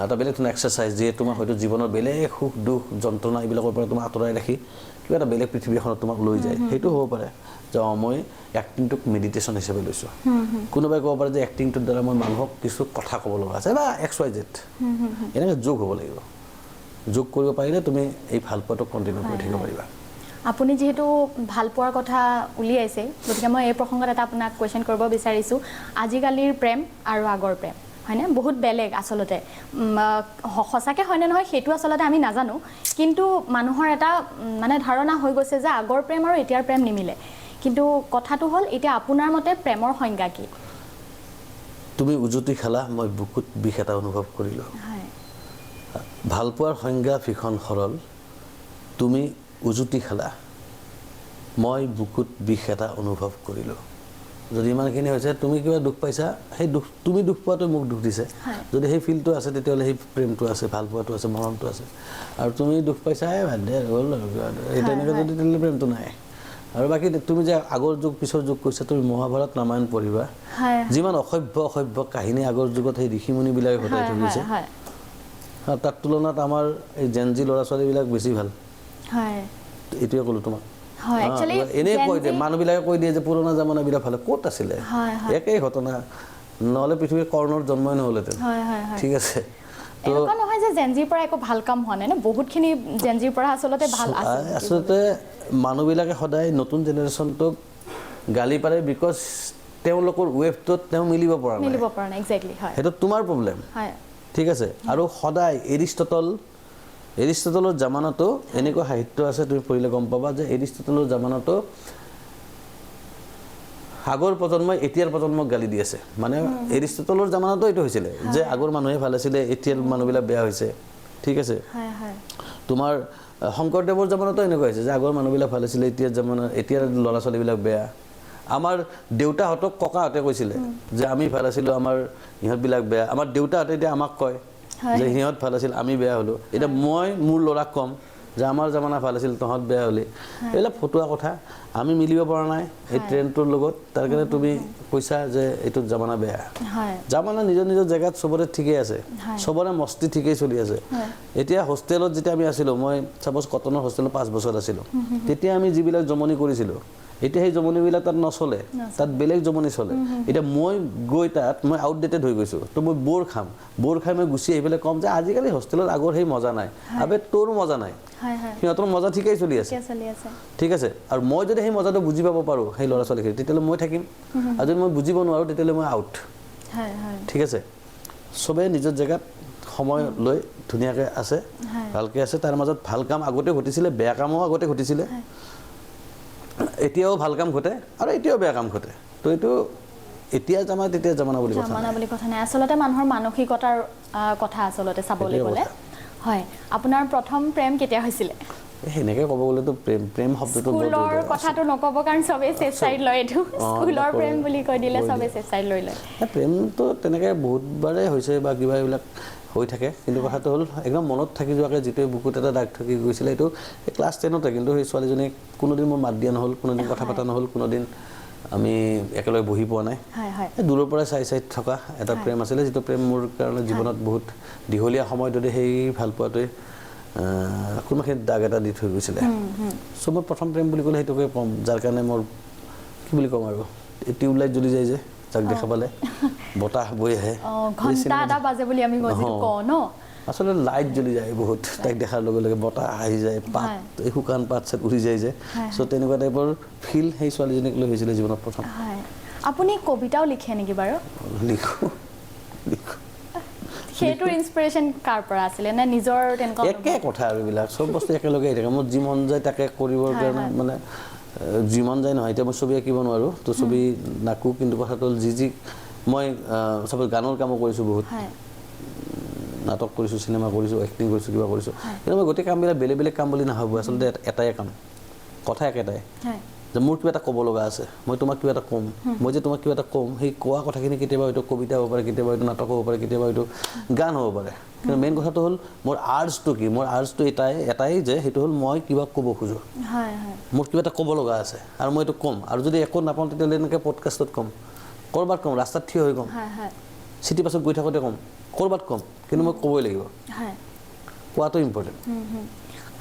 এটা বেলেগ ধৰণৰ এক্সাৰচাইজ, যিয়ে তোমাৰ হয়তো জীৱনৰ বেলেগ সুখ দুখ যন্ত্ৰণা এইবিলাকৰ পৰা তোমাক আঁতৰাই ৰাখি কিবা এটা বেলেগ পৃথিৱী এখনত তোমাক লৈ যায়। সেইটো হ'ব পাৰে যে অঁ মই এক্টিংটোক মেডিটেশ্যন হিচাপে লৈছোঁ। কোনোবাই ক'ব পাৰে যে এক্টিংটোৰ দ্বাৰা মই মানুহক কিছু কথা ক'ব লগা আছে, বা এক্স ৱাই জেড, এনেকৈ যোগ হ'ব লাগিব। যোগ কৰিব পাৰিলে তুমি এই ভালপোৱাটোক কণ্টিনিউ কৰি থাকিব পাৰিবা। আপুনি যিহেতু ভাল পোৱাৰ কথা উলিয়াইছে, গতিকে মই এই প্ৰসংগত এটা আপোনাক কুৱেশ্যন কৰিব বিচাৰিছোঁ। আজিকালিৰ প্ৰেম আৰু আগৰ প্ৰেম হয়নে বহুত বেলেগ আচলতে, সঁচাকৈ হয়নে নহয় সেইটো আচলতে আমি নাজানো, কিন্তু মানুহৰ এটা মানে ধাৰণা হৈ গৈছে যে আগৰ প্ৰেম আৰু এতিয়াৰ প্ৰেম নিমিলে। কিন্তু কথাটো হ'ল এতিয়া আপোনাৰ মতে প্ৰেমৰ সংজ্ঞা কি? তুমি উজুতি খালা, মই বুকুত বিষ এটা অনুভৱ কৰিলোঁ। ভালপোৱাৰ সংজ্ঞা ভীষণ সৰল, তুমি উজুতি খালা, মই বুকুত বিষ এটা অনুভৱ কৰিলোঁ। যদি ইমানখিনি হৈছে, তুমি কিবা দুখ পাইছা, সেই দুখ তুমি দুখ পোৱাটোৱে মোক দুখ দিছে। যদি সেই ফিলটো আছে তেতিয়াহ'লে সেই প্ৰেমটো আছে, ভালপোৱাটো আছে, মৰমটো আছে। আৰু তুমি দুখ পাইছা, এই বাদ দে গ'ল আৰু, এই তেনেকৈ যদি, তেতিয়াহ'লে প্ৰেমটো নাই। আৰু বাকী তুমি যে আগৰ যুগ পিছৰ যুগ কৈছা, তুমি মহাভাৰত ৰামায়ণ পঢ়িবা, যিমান অসভ্য অসভ্য কাহিনী আগৰ যুগত সেই ঋষি মুনিবিলাকে ঘটাই থৈ গৈছে, তাৰ তুলনাত আমাৰ এই জেনজি ল'ৰা ছোৱালীবিলাক বেছি ভাল। এইটোৱে ক'লোঁ তোমাক। এনেই কৈ দিয়ে মানুহবিলাকে, কৈ দিয়ে যে পুৰণা জামানাবিলাক ভালে ক'ত আছিলে, একেই ঘটনা, নহ'লে পৃথিৱীৰ কৰ্ণৰ জন্মই নহ'লহেঁতেন। ঠিক আছে, এনেকুৱা নহয় যে জেনজিৰ পৰা একো ভাল কাম হোৱা নাই ন, বহুতখিনি জেনজিৰ পৰা আচলতে ভাল আছে। আচলতে মানুহবিলাকে সদায় নতুন জেনেৰেশ্যনটোক গালি পাৰে, because তেওঁলোকৰ ৱেভটোত তেওঁ মিলিব পৰা নাই। মিলিব পৰা নাই, এক্সেক্টলি। হয়, সেইটো তোমাৰ প্ৰব্লেম। ঠিক আছে। আৰু সদায় এৰিষ্টটলৰ জামানাতো এনেকুৱা সাহিত্য আছে, তুমি পঢ়িলে গম পাবা যে এৰিষ্টটলৰ জামানাতো আগৰ প্ৰজন্মই এতিয়াৰ প্ৰজন্মক গালি দি আছে। মানে এৰিষ্টটলৰ জামানাতো এইটো হৈছিলে যে আগৰ মানুহে ভাল আছিলে, এতিয়াৰ মানুহবিলাক বেয়া হৈছে। ঠিক আছে। তোমাৰ শংকৰদেৱৰ জামানাতো এনেকুৱা হৈছে যে আগৰ মানুহবিলাক ভাল আছিলে, এতিয়াৰ জামানা এতিয়াৰ ল'ৰা ছোৱালীবিলাক বেয়া। আমাৰ দেউতাহঁতক ককাহঁতে কৈছিলে যে আমি ভাল আছিলোঁ, আমাৰ ইহঁতবিলাক বেয়া। আমাৰ দেউতাহঁতে এতিয়া আমাক কয় যে সিহঁত ভাল আছিল, আমি বেয়া হ'লোঁ। এতিয়া মই মোৰ ল'ৰাক ক'ম যে আমাৰ জামানা ভাল আছিল, তহঁত বেয়া হ'লি। এইবিলাক ফটুৱা কথা, আমি মিলিব পৰা নাই এই ট্ৰেণ্ডটোৰ লগত। তাৰ কাৰণে তুমি কৈছা যে এইটো জামানা বেয়া। জামানা নিজৰ নিজৰ জেগাত চবৰে ঠিকেই আছে, চবৰে মস্তি ঠিকেই চলি আছে। এতিয়া হোষ্টেলত যেতিয়া আমি আছিলোঁ, মই ছাপ'জ কটনৰ হোষ্টেলত 5 বছৰ আছিলোঁ, তেতিয়া আমি যিবিলাক জমনি কৰিছিলোঁ, এতিয়া সেই জমনিবিলাক তাত নচলে, তাত বেলেগ জমনি চলে। এতিয়া মই গৈ তাত মই আউটডেটেড হৈ গৈছোঁ, তো মই ব'ৰ খাম, ব'ৰ খাই মই গুচি আহি পেলাই ক'ম যে আজিকালি হোষ্টেলত আগৰ সেই মজা নাই। আবে তোৰ মজা নাই, সিহঁতৰ মজা ঠিকেই চলি আছে। ঠিক আছে। আৰু মই যদি সেই মজাটো বুজি পাব পাৰোঁ সেই ল'ৰা ছোৱালীখিনি, তেতিয়াহ'লে মই থাকিম। আৰু যদি মই বুজিব নোৱাৰোঁ তেতিয়াহ'লে মই আউট। ঠিক আছে। চবেই নিজৰ জেগাত সময় লৈ ধুনীয়াকৈ আছে, ভালকৈ আছে। তাৰ মাজত ভাল কাম আগতে ঘটিছিলে, বেয়া কামো আগতে ঘটিছিলে, এতিয়াও ভাল কাম ঘটে আৰু এতিয়াও বেয়া কাম ঘটে। তো এইটো এতিয়া জামানা তেতিয়া জামানা বুলি কথা নাই, বুলি কথা নাই। আচলতে মানুহৰ মানসিকতাৰ কথা আচলতে চাবলৈ গ'লে। হয়, আপোনাৰ প্ৰথম প্ৰেম কেতিয়া হৈছিলে? সেনেকৈ ক'ব গ'লেতো প্ৰেম প্ৰেম শব্দটো স্কুলৰ কথাটো নক'ব, কাৰণ চবেই ছেফ চাইড লয়। এইটো স্কুলৰ প্ৰেম বুলি কৈ দিলে চবেই ছেফ চাইড লৈ লয়। প্ৰেমটো তেনেকৈ বহুতবাৰেই হৈছে বা কিবা এইবিলাক হৈ থাকে, কিন্তু কথাটো হ'ল একদম মনত থাকি যোৱাকৈ যিটোৱে বুকুত এটা দাগ থাকি গৈছিলে, এইটো ক্লাছ 10তে। কিন্তু সেই ছোৱালীজনীক কোনোদিন মোৰ মাত দিয়া নহ'ল, কোনোদিন কথা পতা নহ'ল, কোনোদিন আমি একেলগে বহি পোৱা নাই। দূৰৰ পৰাই চাই চাই থকা এটা প্ৰেম আছিলে, যিটো প্ৰেম মোৰ কাৰণে জীৱনত বহুত দীঘলীয়া সময় ধৰি সেই ভালপোৱাটোৱে কোনোবাখিনিত দাগ এটা দি থৈ গৈছিলে। চ' মই প্ৰথম প্ৰেম বুলি ক'লে সেইটোকে ক'ম, যাৰ কাৰণে মোৰ কি বুলি ক'ম আৰু, টিউবলাইট জ্বলি যায় যে যাক দেখা পালে বতাহ বৈ আহে, আচলতে লাইট জ্বলি যায় বহুত তাইক দেখাৰ লগে লগে, বতাহ আহি যায়, পাত এই শুকান পাত চাত উৰি যায় যে। চ' তেনেকুৱা টাইপৰ ফিল সেই ছোৱালীজনীক লৈ হৈছিলে জীৱনত প্ৰথম। আপুনি কবিতাও লিখে নেকি বাৰু? লিখোঁ, লিখোঁ। সেইটোৰ ইনস্পিৰেশ্যন কাৰ পৰা আছিলে নে নিজৰ তেনেকুৱা? একে কথা আৰু এইবিলাক চব বস্তু একেলগে আহি থাকে। মোৰ যি মন যায় তাকে কৰিবৰ কাৰণে, মানে যি মন যায় নহয়। এতিয়া মই ছবি আঁকিব নোৱাৰোঁ, তো ছবি নাকো, কিন্তু কথাটো হ'ল যি যি মই চাপ'জ গানৰ কামো কৰিছোঁ, বহুত নাটক কৰিছোঁ, চিনেমা কৰিছোঁ, এক্টিং কৰিছোঁ, কিবা কৰিছোঁ, কিন্তু মই গোটেই কামবিলাক বেলেগ বেলেগ কাম বুলি নাভাবোঁ। আচলতে এটাই কাম, কথা একেটাই, যে মোৰ কিবা এটা ক'ব লগা আছে, মই তোমাক কিবা এটা ক'ম, মই যে তোমাক কিবা এটা ক'ম, সেই কোৱা কথাখিনি কেতিয়াবা হয়তো কবিতা হ'ব পাৰে, কেতিয়াবা হয়তো নাটক হ'ব পাৰে, কেতিয়াবা হয়তো গান হ'ব পাৰে। কিন্তু মেইন কথাটো হ'ল মোৰ আৰ্টছটো কি, মোৰ আৰ্টছটো এটাই যে সেইটো হ'ল মই কিবা ক'ব খোজোঁ, মোৰ কিবা এটা ক'ব লগা আছে আৰু মই এইটো ক'ম। আৰু যদি একো নাপাওঁ তেতিয়াহ'লে এনেকৈ পডকাষ্টত ক'ম, ক'ৰবাত ক'ম, ৰাস্তাত থিয় হৈ ক'ম, চিটি বাছত গৈ থাকোঁতে ক'ম, ক'ৰবাত ক'ম, কিন্তু মই ক'বই লাগিব। কোৱাটো ইম্পৰ্টেণ্ট।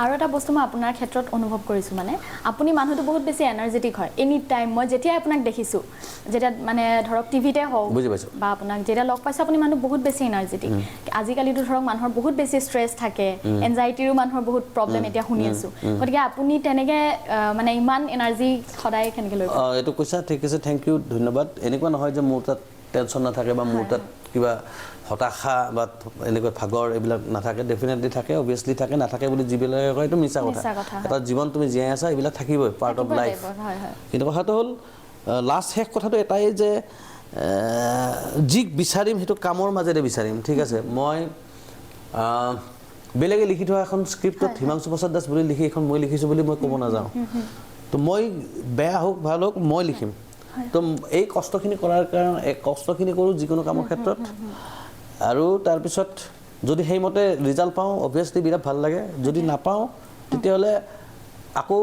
আৰু এটা বস্তু মই আপোনাৰ ক্ষেত্ৰত অনুভৱ কৰিছোঁ, মানে আপুনি মানুহটো বহুত বেছি এনাৰ্জেটিক হয় এনি টাইম। মই যেতিয়াই আপোনাক দেখিছোঁ, যেতিয়া মানে ধৰক টিভিতে হওক বা আপোনাক যেতিয়া লগ পাইছোঁ, আপুনি মানুহ বহুত বেছি এনাৰ্জেটিক। আজিকালিতো ধৰক মানুহৰ বহুত বেছি ষ্ট্ৰেছ থাকে, এনজাইটিৰো মানুহৰ বহুত প্ৰব্লেম এতিয়া শুনি আছোঁ। গতিকে আপুনি তেনেকৈ মানে ইমান এনাৰ্জি সদায় কেনেকৈ লৈ? এইটো কৈছা, ঠিক আছে, thank U, ধন্যবাদ। এনেকুৱা নহয় যে মোৰ তাত টেনশ্যন নাথাকে বা মোৰ তাত কিবা হতাশা বা এনেকুৱা ভাগৰ এইবিলাক নাথাকে। ডেফিনেটলি থাকে, অভিয়াছলি থাকে। নাথাকে বুলি যিবিলাকে কয় এইটো মিছা কথা। এটা জীৱন তুমি জীয়াই আছা, এইবিলাক থাকিবই, পাৰ্ট অফ লাইফ। কিন্তু কথাটো হ'ল লাষ্ট শেষ কথাটো এটাই যে যি বিচাৰিম সেইটো কামৰ মাজেৰে বিচাৰিম। ঠিক আছে, মই বেলেগে লিখি থোৱা এখন স্ক্ৰিপ্টত হিমাংশু প্ৰসাদ দাস বুলি লিখি এখন মই লিখিছোঁ বুলি মই ক'ব নাযাওঁ। তো মই বেয়া হওক ভাল হওক মই লিখিম। তো এই কষ্টখিনি কৰাৰ কাৰণে, এই কষ্টখিনি কৰোঁ যিকোনো কামৰ ক্ষেত্ৰত, আৰু তাৰপিছত যদি সেইমতে ৰিজাল্ট পাওঁ অভিয়াছলি বিৰাট ভাল লাগে, যদি নাপাওঁ তেতিয়াহ'লে আকৌ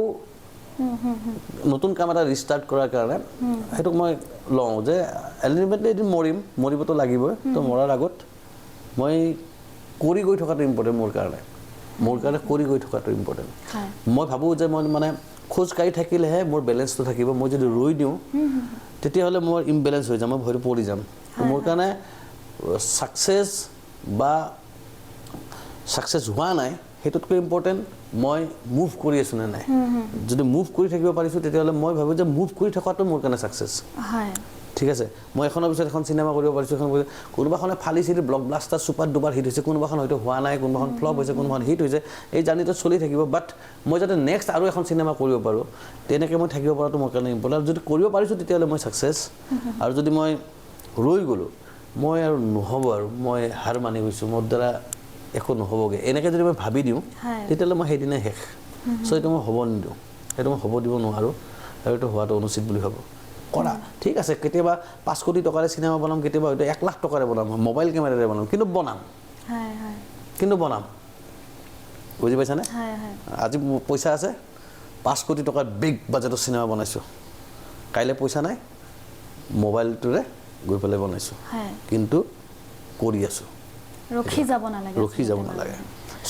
নতুন কাম এটা ৰিষ্টাৰ্ট কৰাৰ কাৰণে সেইটোক মই লওঁ যে আল্টিমেটলি এদিন মৰিম, মৰিবতো লাগিবই। তো মৰাৰ আগত মই কৰি গৈ থকাটো ইম্পৰ্টেণ্ট মোৰ কাৰণে, মোৰ কাৰণে কৰি গৈ থকাটো ইম্পৰ্টেণ্ট। মই ভাবোঁ যে মই মানে খোজকাঢ়ি থাকিলেহে মোৰ বেলেঞ্চটো থাকিব, মই যদি ৰৈ দিওঁ তেতিয়াহ'লে মোৰ ইমবেলেঞ্চ হৈ যাম, মই ভয়টো পৰি যাম। মোৰ কাৰণে ছাকচেছ বা ছাকচেছ হোৱা নাই সেইটোতকৈ ইম্পৰ্টেণ্ট মই মুভ কৰি আছোঁ নে নাই। যদি মুভ কৰি থাকিব পাৰিছোঁ তেতিয়াহ'লে মই ভাবোঁ যে মুভ কৰি থকাটো মোৰ কাৰণে ছাকচেছ। ঠিক আছে, মই এখনৰ পিছত এখন চিনেমা কৰিব পাৰিছোঁ, এখন কোনোবাখনে ফালি চিৰি block blaster super duper hit হৈছে, কোনোবাখন হয়তো হোৱা নাই, কোনোবাখন ফ্লপ হৈছে, কোনোবাখন হিট হৈছে, এই জাৰ্ণিটো চলি থাকিব। বাট মই যাতে নেক্সট আৰু এখন চিনেমা কৰিব পাৰোঁ তেনেকৈ মই থাকিব পৰাটো মোৰ কাৰণে ইম্পৰ্টেণ্ট। আৰু যদি কৰিব পাৰিছোঁ তেতিয়াহ'লে মই ছাকচেছ, আৰু যদি মই ৰৈ গ'লোঁ মই আৰু নহ'ব, আৰু মই হাৰ মানি গৈছোঁ, মোৰ দ্বাৰা একো নহ'বগৈ, এনেকৈ যদি মই ভাবি দিওঁ তেতিয়াহ'লে মই সেইদিনাই শেষ। চ' এইটো মই হ'ব নিদিওঁ, সেইটো মই হ'ব দিব নোৱাৰোঁ, আৰু এইটো হোৱাটো অনুচিত বুলি ভাবোঁ। কৰা ঠিক আছে, কেতিয়াবা 5 কোটি টকাৰে চিনেমা বনাম, কেতিয়াবা হয়তো 1 লাখ টকাৰে বনাম, মোবাইল কেমেৰাৰে বনাম, কিন্তু বনাম, কিন্তু বনাম। বুজি পাইছানে? আজি পইচা আছে, 5 কোটি টকাৰ বিগ বাজেটৰ চিনেমা বনাইছোঁ, কাইলৈ পইচা নাই, মোবাইলটোৰে গৈ পেলাই বনাইছোঁ, কিন্তু কৰি আছোঁ, ৰখি যাব নালাগে, ৰখি যাব নালাগে।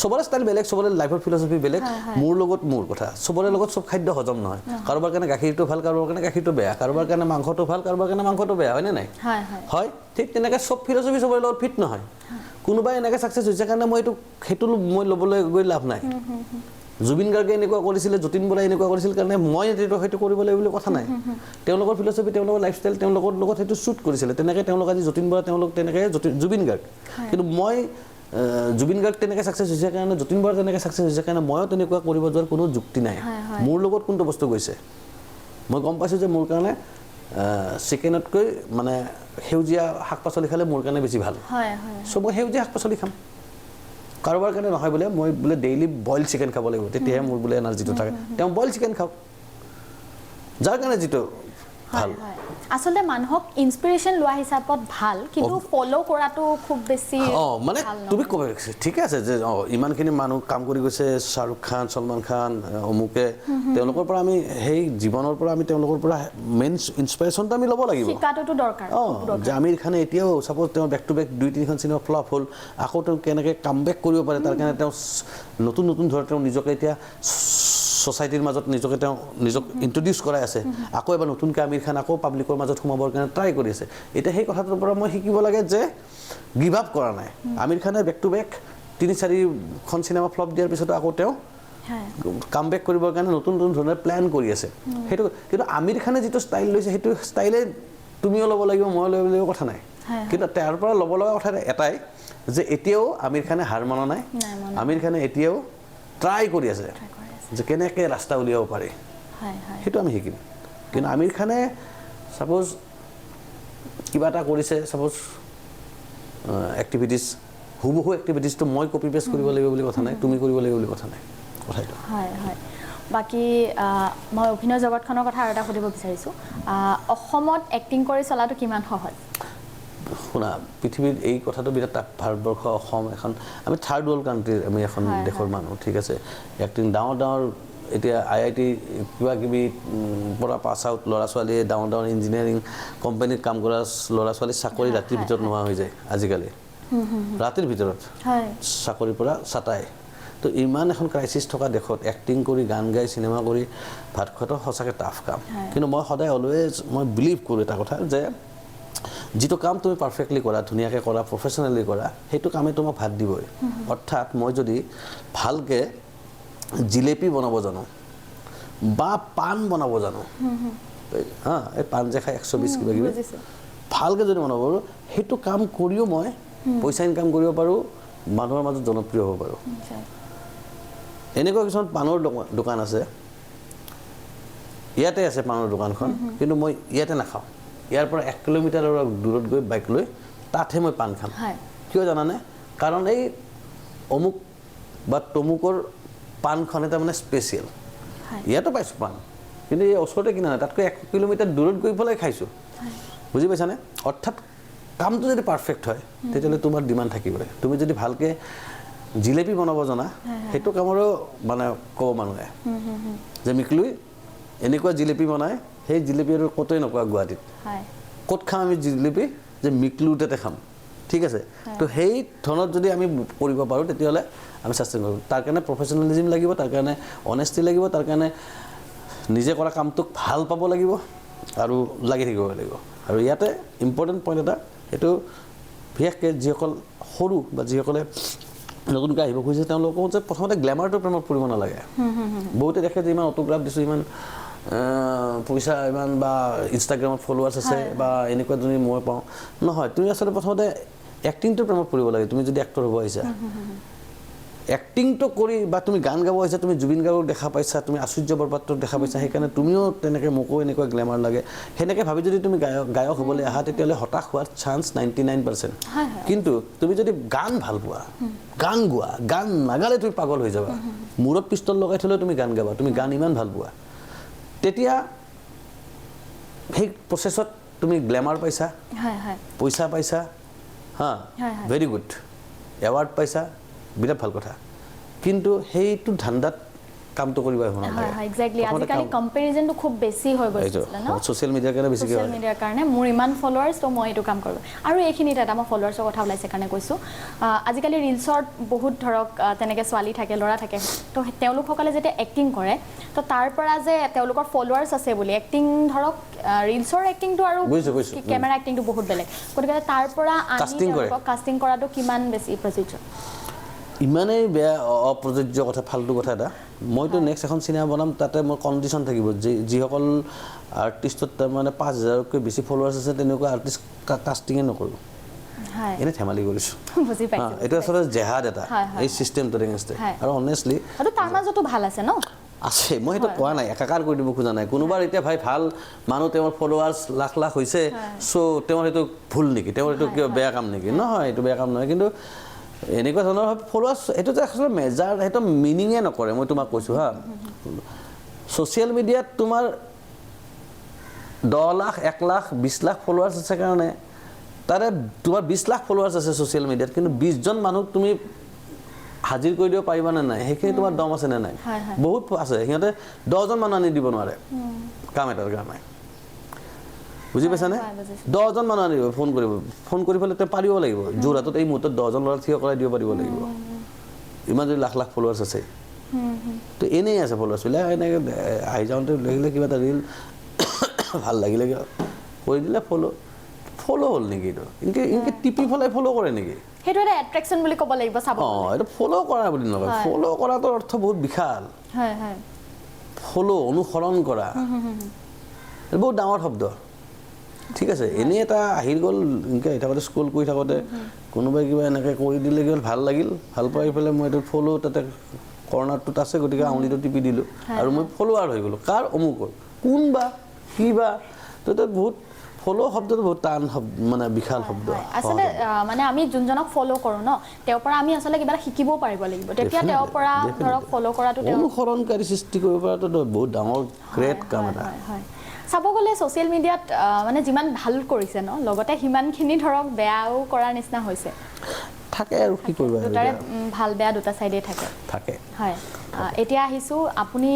চবৰে ষ্টাইল বেলেগ, চবৰে লাইফৰ ফিলচফি বেলেগ, মোৰ লগত মোৰ কথা, চবৰে লগত চব খাদ্য হজম নহয়। কাৰোবাৰ কাৰণে গাখীৰটো ভাল, কাৰোবাৰ কাৰণে গাখীৰটো বেয়া, কাৰোবাৰ কাৰণে মাংসটো ভাল, কাৰোবাৰ কাৰণে মাংসটো বেয়া, হয়নে নাই? হয়, ঠিক তেনেকৈ চব ফিলচফি চবৰে লগত ফিট নহয়। কোনোবাই এনেকৈ ছাকচেছ হৈছে কাৰণে মই এইটো সেইটো মই ল'বলৈ গৈ লাভ নাই। জুবিন গাৰ্গে এনেকুৱা কৰিছিলে, যতীন বৰাই এনেকুৱা কৰিছিল কাৰণে মই সেইটো কৰিব লাগিব বুলি কথা নাই। তেওঁলোকৰ ফিলচফি, তেওঁলোকৰ লাইফষ্টাইল, তেওঁলোকৰ লগত সেইটো শ্বুট কৰিছিলে, তেনেকৈ তেওঁলোক আজি যতীন বৰা, তেওঁলোক তেনেকৈ জুবিন গাৰ্গ। কিন্তু মই জুবিন গাৰ্গ তেনেকৈ ছাকচেছ হৈছে কাৰণে, যতীন বৰা তেনেকৈ ছাকচেছ হৈছে কাৰণে ময়ো তেনেকুৱা কৰিব যোৱাৰ কোনো যুক্তি নাই। মোৰ লগত কোনটো বস্তু গৈছে মই গম পাইছোঁ যে মোৰ কাৰণে চিকেনতকৈ মানে সেউজীয়া শাক পাচলি খালে মোৰ কাৰণে বেছি ভাল। চ' মই সেউজীয়া শাক পাচলি খাম, কাৰোবাৰ কাৰণে নহয় বোলে মই বোলে ডেইলি বইল চিকেন খাব লাগিব তেতিয়াহে মোৰ বোলে এনাৰ্জিটো থাকে, তেওঁ বইল চিকেন খাওক, যাৰ কাৰণে যিটো ভাল। আচলতে মানুহক ইনস্পিৰেশ্যন লোৱা হিচাপত ভাল, কিন্তু ফ'ল' কৰাটো খুব বেছি মানে তুমি ক'ব ঠিকে আছে যে ইমানখিনি মানুহ কাম কৰি গৈছে, শ্বাহৰুখ খান, সলমান খান, অমুকে, তেওঁলোকৰ পৰা আমি সেই জীৱনৰ পৰা আমি তেওঁলোকৰ পৰা মেইন ইনস্পিৰেশ্যনটো আমি ল'ব লাগিব, শিকাটোতো দৰকাৰ। যে আমিৰ খানে এতিয়াও ছাপ'জ তেওঁ বেক টু বেক 2-3খন চিনেমা ফ্লপ হ'ল, আকৌ তেওঁ কেনেকৈ কাম বেক কৰিব পাৰে তাৰ কাৰণে তেওঁ নতুন নতুন ধৰণে তেওঁ নিজকে এতিয়া ছ'চাইটিৰ মাজত নিজকে তেওঁ নিজক ইণ্ট্ৰডিউচ কৰাই আছে, আকৌ এবাৰ নতুনকৈ আমিৰ খান আকৌ পাব্লিকৰ মাজত সোমাবৰ কাৰণে ট্ৰাই কৰি আছে। এতিয়া সেই কথাটোৰ পৰা মই শিকিব লাগে যে গিভ আপ কৰা নাই। আমিৰ খানে বেক টু বেক 3-4খন চিনেমা ফ্লপ দিয়াৰ পিছতো আকৌ তেওঁ কাম বেক কৰিবৰ কাৰণে নতুন নতুন ধৰণে প্লেন কৰি আছে। সেইটো কিন্তু আমিৰ খানে যিটো ষ্টাইল লৈছে সেইটো ষ্টাইলে তুমিও ল'ব লাগিব, ময়ো ল'ব লাগিব কথা নাই। কিন্তু তাৰ পৰা ল'ব লগা কথা এটাই যে এতিয়াও আমিৰ খানে হাৰ মনা নাই, আমিৰ খানে এতিয়াও ট্ৰাই কৰি আছে যে কেনেকৈ ৰাস্তা উলিয়াব পাৰি, সেইটো আমি শিকিম। কিন্তু আমিৰ খানে ছাপ'জ কিবা এটা কৰিছে, ছাপ'জ এক্টিভিটিছ, হুবহু এক্টিভিটিছটো মই কপি পেষ্ট কৰিব লাগিব বুলি কথা নাই, তুমি কৰিব লাগিব বুলি কথা নাই, কথা এইটো। হয় হয়। বাকী মই অভিনয় জগতখনৰ কথা আৰু এটা সুধিব বিচাৰিছোঁ, অসমত এক্টিং কৰি চলাটো কিমান সহজ? শুনা, পৃথিৱীত এই কথাটো বিৰাট টাফ। ভাৰতবৰ্ষ, অসম এখন আমি থাৰ্ড ৱৰ্ল্ড কাণ্ট্ৰিৰ আমি এখন দেশৰ মানুহ, ঠিক আছে। এক্টিং ডাঙৰ ডাঙৰ এতিয়া IIT কিবা কিবি পৰা পাছ আউট ল'ৰা ছোৱালীয়ে ডাঙৰ ডাঙৰ ইঞ্জিনিয়াৰিং কোম্পানীত কাম কৰা ল'ৰা ছোৱালী চাকৰি ৰাতিৰ ভিতৰত নোহোৱা হৈ যায় আজিকালি, ৰাতিৰ ভিতৰত চাকৰিৰ পৰা চাটাই। তো ইমান এখন ক্ৰাইচিছ থকা দেশত এক্টিং কৰি, গান গাই, চিনেমা কৰি ভাত খোৱাটো সঁচাকৈ টাফ কাম। কিন্তু মই সদায় অলৱেজ মই বিলিভ কৰোঁ এটা কথা যে যিটো কাম তুমি পাৰফেক্টলি কৰা, ধুনীয়াকৈ কৰা, প্ৰফেচনেলি কৰা, সেইটো কামে তোমাক ভাত দিবই। অৰ্থাৎ মই যদি ভালকৈ জিলেপি বনাব জানো বা পাণ বনাব জানো, হা, এই পাণ যে খাই 120 কিবা কিবি ভালকৈ যদি বনাব পাৰোঁ, সেইটো কাম কৰিও মই পইচা ইনকাম কৰিব পাৰোঁ, মানুহৰ মাজত জনপ্ৰিয় হ'ব পাৰোঁ। এনেকুৱা কিছুমান পাণৰ দোকান আছে, ইয়াতে আছে পাণৰ দোকানখন, কিন্তু মই ইয়াতে নাখাওঁ, ইয়াৰ পৰা 1 কিলোমিটাৰৰ দূৰত গৈ বাইক লৈ তাতহে মই পাণ খাম। কিয় জানানে? কাৰণ এই অমুক বা তমুকৰ পাণখন এটা মানে স্পেচিয়েল। ইয়াতো পাইছোঁ পাণ, কিন্তু এই ওচৰতে কিনা নাই, তাতকৈ 1 কিলোমিটাৰ দূৰত গৈ পেলাই খাইছোঁ। বুজি পাইছানে? অৰ্থাৎ কামটো যদি পাৰফেক্ট হয় তেতিয়াহ'লে তোমাৰ ডিমাণ্ড থাকিবই। তুমি যদি ভালকৈ জিলেপি বনাব জানা, সেইটো কামৰো মানে ক'ব মানুহে যে মিকলুই এনেকুৱা জিলেপি বনায়, সেই জিলেপি আৰু ক'তোৱে নোপোৱা গুৱাহাটীত। ক'ত খাম আমি জিলেপি? যে মিকলুৰ তাতে খাম। ঠিক আছে, তো সেই ধৰণত যদি আমি কৰিব পাৰোঁ তেতিয়াহ'লে আমি ছাষ্টেইন কৰিব। তাৰ কাৰণে প্ৰফেচনেলিজিম লাগিব, তাৰ কাৰণে অনেষ্টি লাগিব, তাৰ কাৰণে নিজে কৰা কামটোক ভাল পাব লাগিব আৰু লাগি থাকিব লাগিব। আৰু ইয়াতে ইম্পৰ্টেণ্ট পইণ্ট এটা, সেইটো বিশেষকৈ যিসকল সৰু বা যিসকলে নতুনকৈ আহিব খুজিছে তেওঁলোকক যে প্ৰথমতে গ্লেমাৰটোৰ প্ৰেমত পৰিব নালাগে। বহুতে দেখে যে ইমান অটোগ্ৰাফ দিছোঁ, ইমান পইচা, ইমান বা ইনষ্টাগ্ৰামত ফলোৱাৰ্ছ আছে বা এনেকুৱা যদি মই পাওঁ, নহয়, তুমি আচলতে প্ৰথমতে এক্টিংটোৰ প্ৰেমত পৰিব লাগে। তুমি যদি এক্টৰ হ'ব আহিছা, এক্টিংটো কৰি বা তুমি গান গাব আহিছা, তুমি জুবিন গাৰ্গক দেখা পাইছা, তুমি আচুৰ্য বৰপাত্ৰক দেখা পাইছা, সেইকাৰণে তুমিও তেনেকৈ মোকো এনেকুৱা গ্লেমাৰ লাগে, সেনেকৈ ভাবি যদি তুমি গায়ক হ'বলৈ আহা তেতিয়াহ'লে হতাশ হোৱাৰ চান্স 99%। কিন্তু তুমি যদি গান ভাল পোৱা, গান গোৱা, গান নাগালে তুমি পাগল হৈ যাবা, মূৰত পিষ্টল লগাই থ'লেও তুমি গান গাবা, তুমি গান ইমান ভাল পোৱা, তেতিয়া সেই প্ৰচেছত তুমি গ্লেমাৰ পাইছা, পইচা পাইছা, হা, ভেৰি গুড, এৱাৰ্ড পাইছা, বিৰাট ভাল কথা। কিন্তু সেইটো ধান্দাত কামটো কৰিব নালাগে। এক্সেক্টলি, আজিকালি কম্পেৰিজনটো খুব বেছি হৈ গৈছে ন, ছ'চিয়েল মিডিয়াৰ কাৰণে বেছিকৈ। ছ'চিয়েল মিডিয়াৰ কাৰণে মোৰ ইমান ফলোৱাৰ্ছ, তো মই এইটো কাম কৰোঁ। আৰু এইখিনিত এটা মই ফলোৱাৰ্ছৰ কথা ওলাইছে কাৰণে কৈছোঁ, আজিকালি ৰিলচত বহুত ধৰক তেনেকৈ ছোৱালী থাকে, ল'ৰা থাকে, তো তেওঁলোকসকলে যেতিয়া এক্টিং কৰে তো তাৰ পৰা যে তেওঁলোকৰ ফলোৱাৰ্ছ আছে বুলি এক্টিং, ধৰক ৰিলচৰ এক্টিংটো আৰু কেমেৰা এক্টিংটো বহুত বেলেগ, গতিকে তাৰ পৰা আনি তেওঁলোকক কাষ্টিং কৰাটো কিমান বেছি প্ৰযোজ্য? ইমানেই বেয়া অপ্ৰযোজ্য কথা, ফাল্টু কথা এটা। মইতো নেক্সট এখন চিনেমা বনাম, তাতে মোৰ কণ্ডিশ্যন থাকিব যে যিসকল আৰ্টিষ্টত তাৰমানে 5000তকৈ বেছি ফলোৱাৰ্ছ আছে তেনেকুৱা আৰ্টিষ্ট কাষ্টিঙে নকৰোঁ। এনেই ধেমালি কৰিছোঁ, এইটো আচলতে জেহাদ এটা এই চিষ্টেমটোৰ এগেইনষ্টে। আৰু অনেষ্টলি তাৰ মাজতো ভাল আছে ন, আছে, মই সেইটো কোৱা নাই, একাকাৰ কৰি দিব খোজা নাই। কোনোবাৰ এতিয়া ভাই ভাল মানুহ, তেওঁৰ ফলোৱাৰ্ছ লাখ লাখ হৈছে, চ' তেওঁৰ সেইটো ভুল নেকি, তেওঁৰ এইটো কিয় বেয়া কাম নেকি? নহয়, এইটো বেয়া কাম নহয়। কিন্তু এনেকুৱা ধৰণৰ ফলোৱাৰ্ছ এইটো যে আচলতে মেজাৰ, সেইটো মিনিঙে নকৰে। মই তোমাক কৈছোঁ হা, ছ'চিয়েল মিডিয়াত তোমাৰ 10 লাখ, 1 লাখ, 20 লাখ ফলোৱাৰ্ছ আছে কাৰণে তাৰে তোমাৰ 20 লাখ ফলোৱাৰ্ছ আছে ছ'চিয়েল মিডিয়াত, কিন্তু 20জন মানুহক তুমি হাজিৰ কৰি দিব পাৰিবানে নাই, সেইখিনি তোমাৰ দম আছে নে নাই? বহুত আছে, সিহঁতে 10জন মানুহ আনি দিব নোৱাৰে কাম এটাৰ কাৰণে। বুজি পাইছানে? 10জন মানুহ আনিব, ফোন কৰিব, ফোন কৰি পেলাই তেওঁ পাৰিব লাগিব, যোৰহাটত এই মুহূৰ্তত 10জন ল'ৰা থিয় কৰাই দিব পাৰিব লাগিব, ইমান যদি লাখ লাখ ফলোৱাৰ্ছ আছে। তো এনেই আছে ফলোৱাৰ্ছবিলাক, এনেকৈ আহি যাওঁতে দেখিলে কিবা এটা ৰিল ভাল লাগিলে কৰি দিলে ফ'ল' ফ'ল' হ'ল নেকি? এইটো এনেকৈ এনেকৈ টিপি পেলাই ফ'ল' কৰে নেকি? সেইটো এটা এট্ৰেকশ্যন বুলি ক'ব লাগিব। চাব, অঁ, এইটো ফ'ল' কৰা বুলি নকয়, ফ'ল' কৰাটোৰ অৰ্থ বহুত বিশাল। ফ'ল', অনুসৰণ কৰা, বহুত ডাঙৰ শব্দ। ঠিক আছে, এনেই এটা আহি গ'ল, এনেকৈ আহি থাকোঁতে স্কুল কৰি থাকোঁতে কোনোবাই কিবা এনেকৈ কৰি দিলে কিবা ভাল লাগিল, ভাল পাই পেলাই মই এইটো ফ'ল' তাতে কৰ্ণাৰটোত আছে, গতিকে আঙুলিটো টিপি দিলোঁ আৰু মই ফ'ল'ৱাৰ হৈ গ'লোঁ। কাৰ? অমুকৰ, কোন বা কি বা, তো তাত বহুত ফ'ল' শব্দটো বহুত টান শব্দ, মানে বিশাল শব্দ। আচলতে মানে আমি যোনজনক ফ'ল' কৰোঁ ন, তেওঁৰ পৰা আমি আচলতে কিবা এটা শিকিবও পাৰিব লাগিব, তেতিয়া তেওঁৰ পৰা ধৰক ফ'ল' কৰাটো, অনুসৰণকাৰী সৃষ্টি কৰিব পৰাটো বহুত ডাঙৰ গ্ৰেট কাম এটা। চাব গ'লে ছ'চিয়েল মিডিয়াত মানে যিমান ভাল কৰিছে ন, লগতে সিমানখিনি ধৰক বেয়াও কৰাৰ নিচিনা হৈছে। থাকে আৰু কি কৰিবা, দুটাৰে ভাল বেয়া দুটা ছাইডেই থাকে থাকে। হয়, এতিয়া আহিছোঁ আপুনি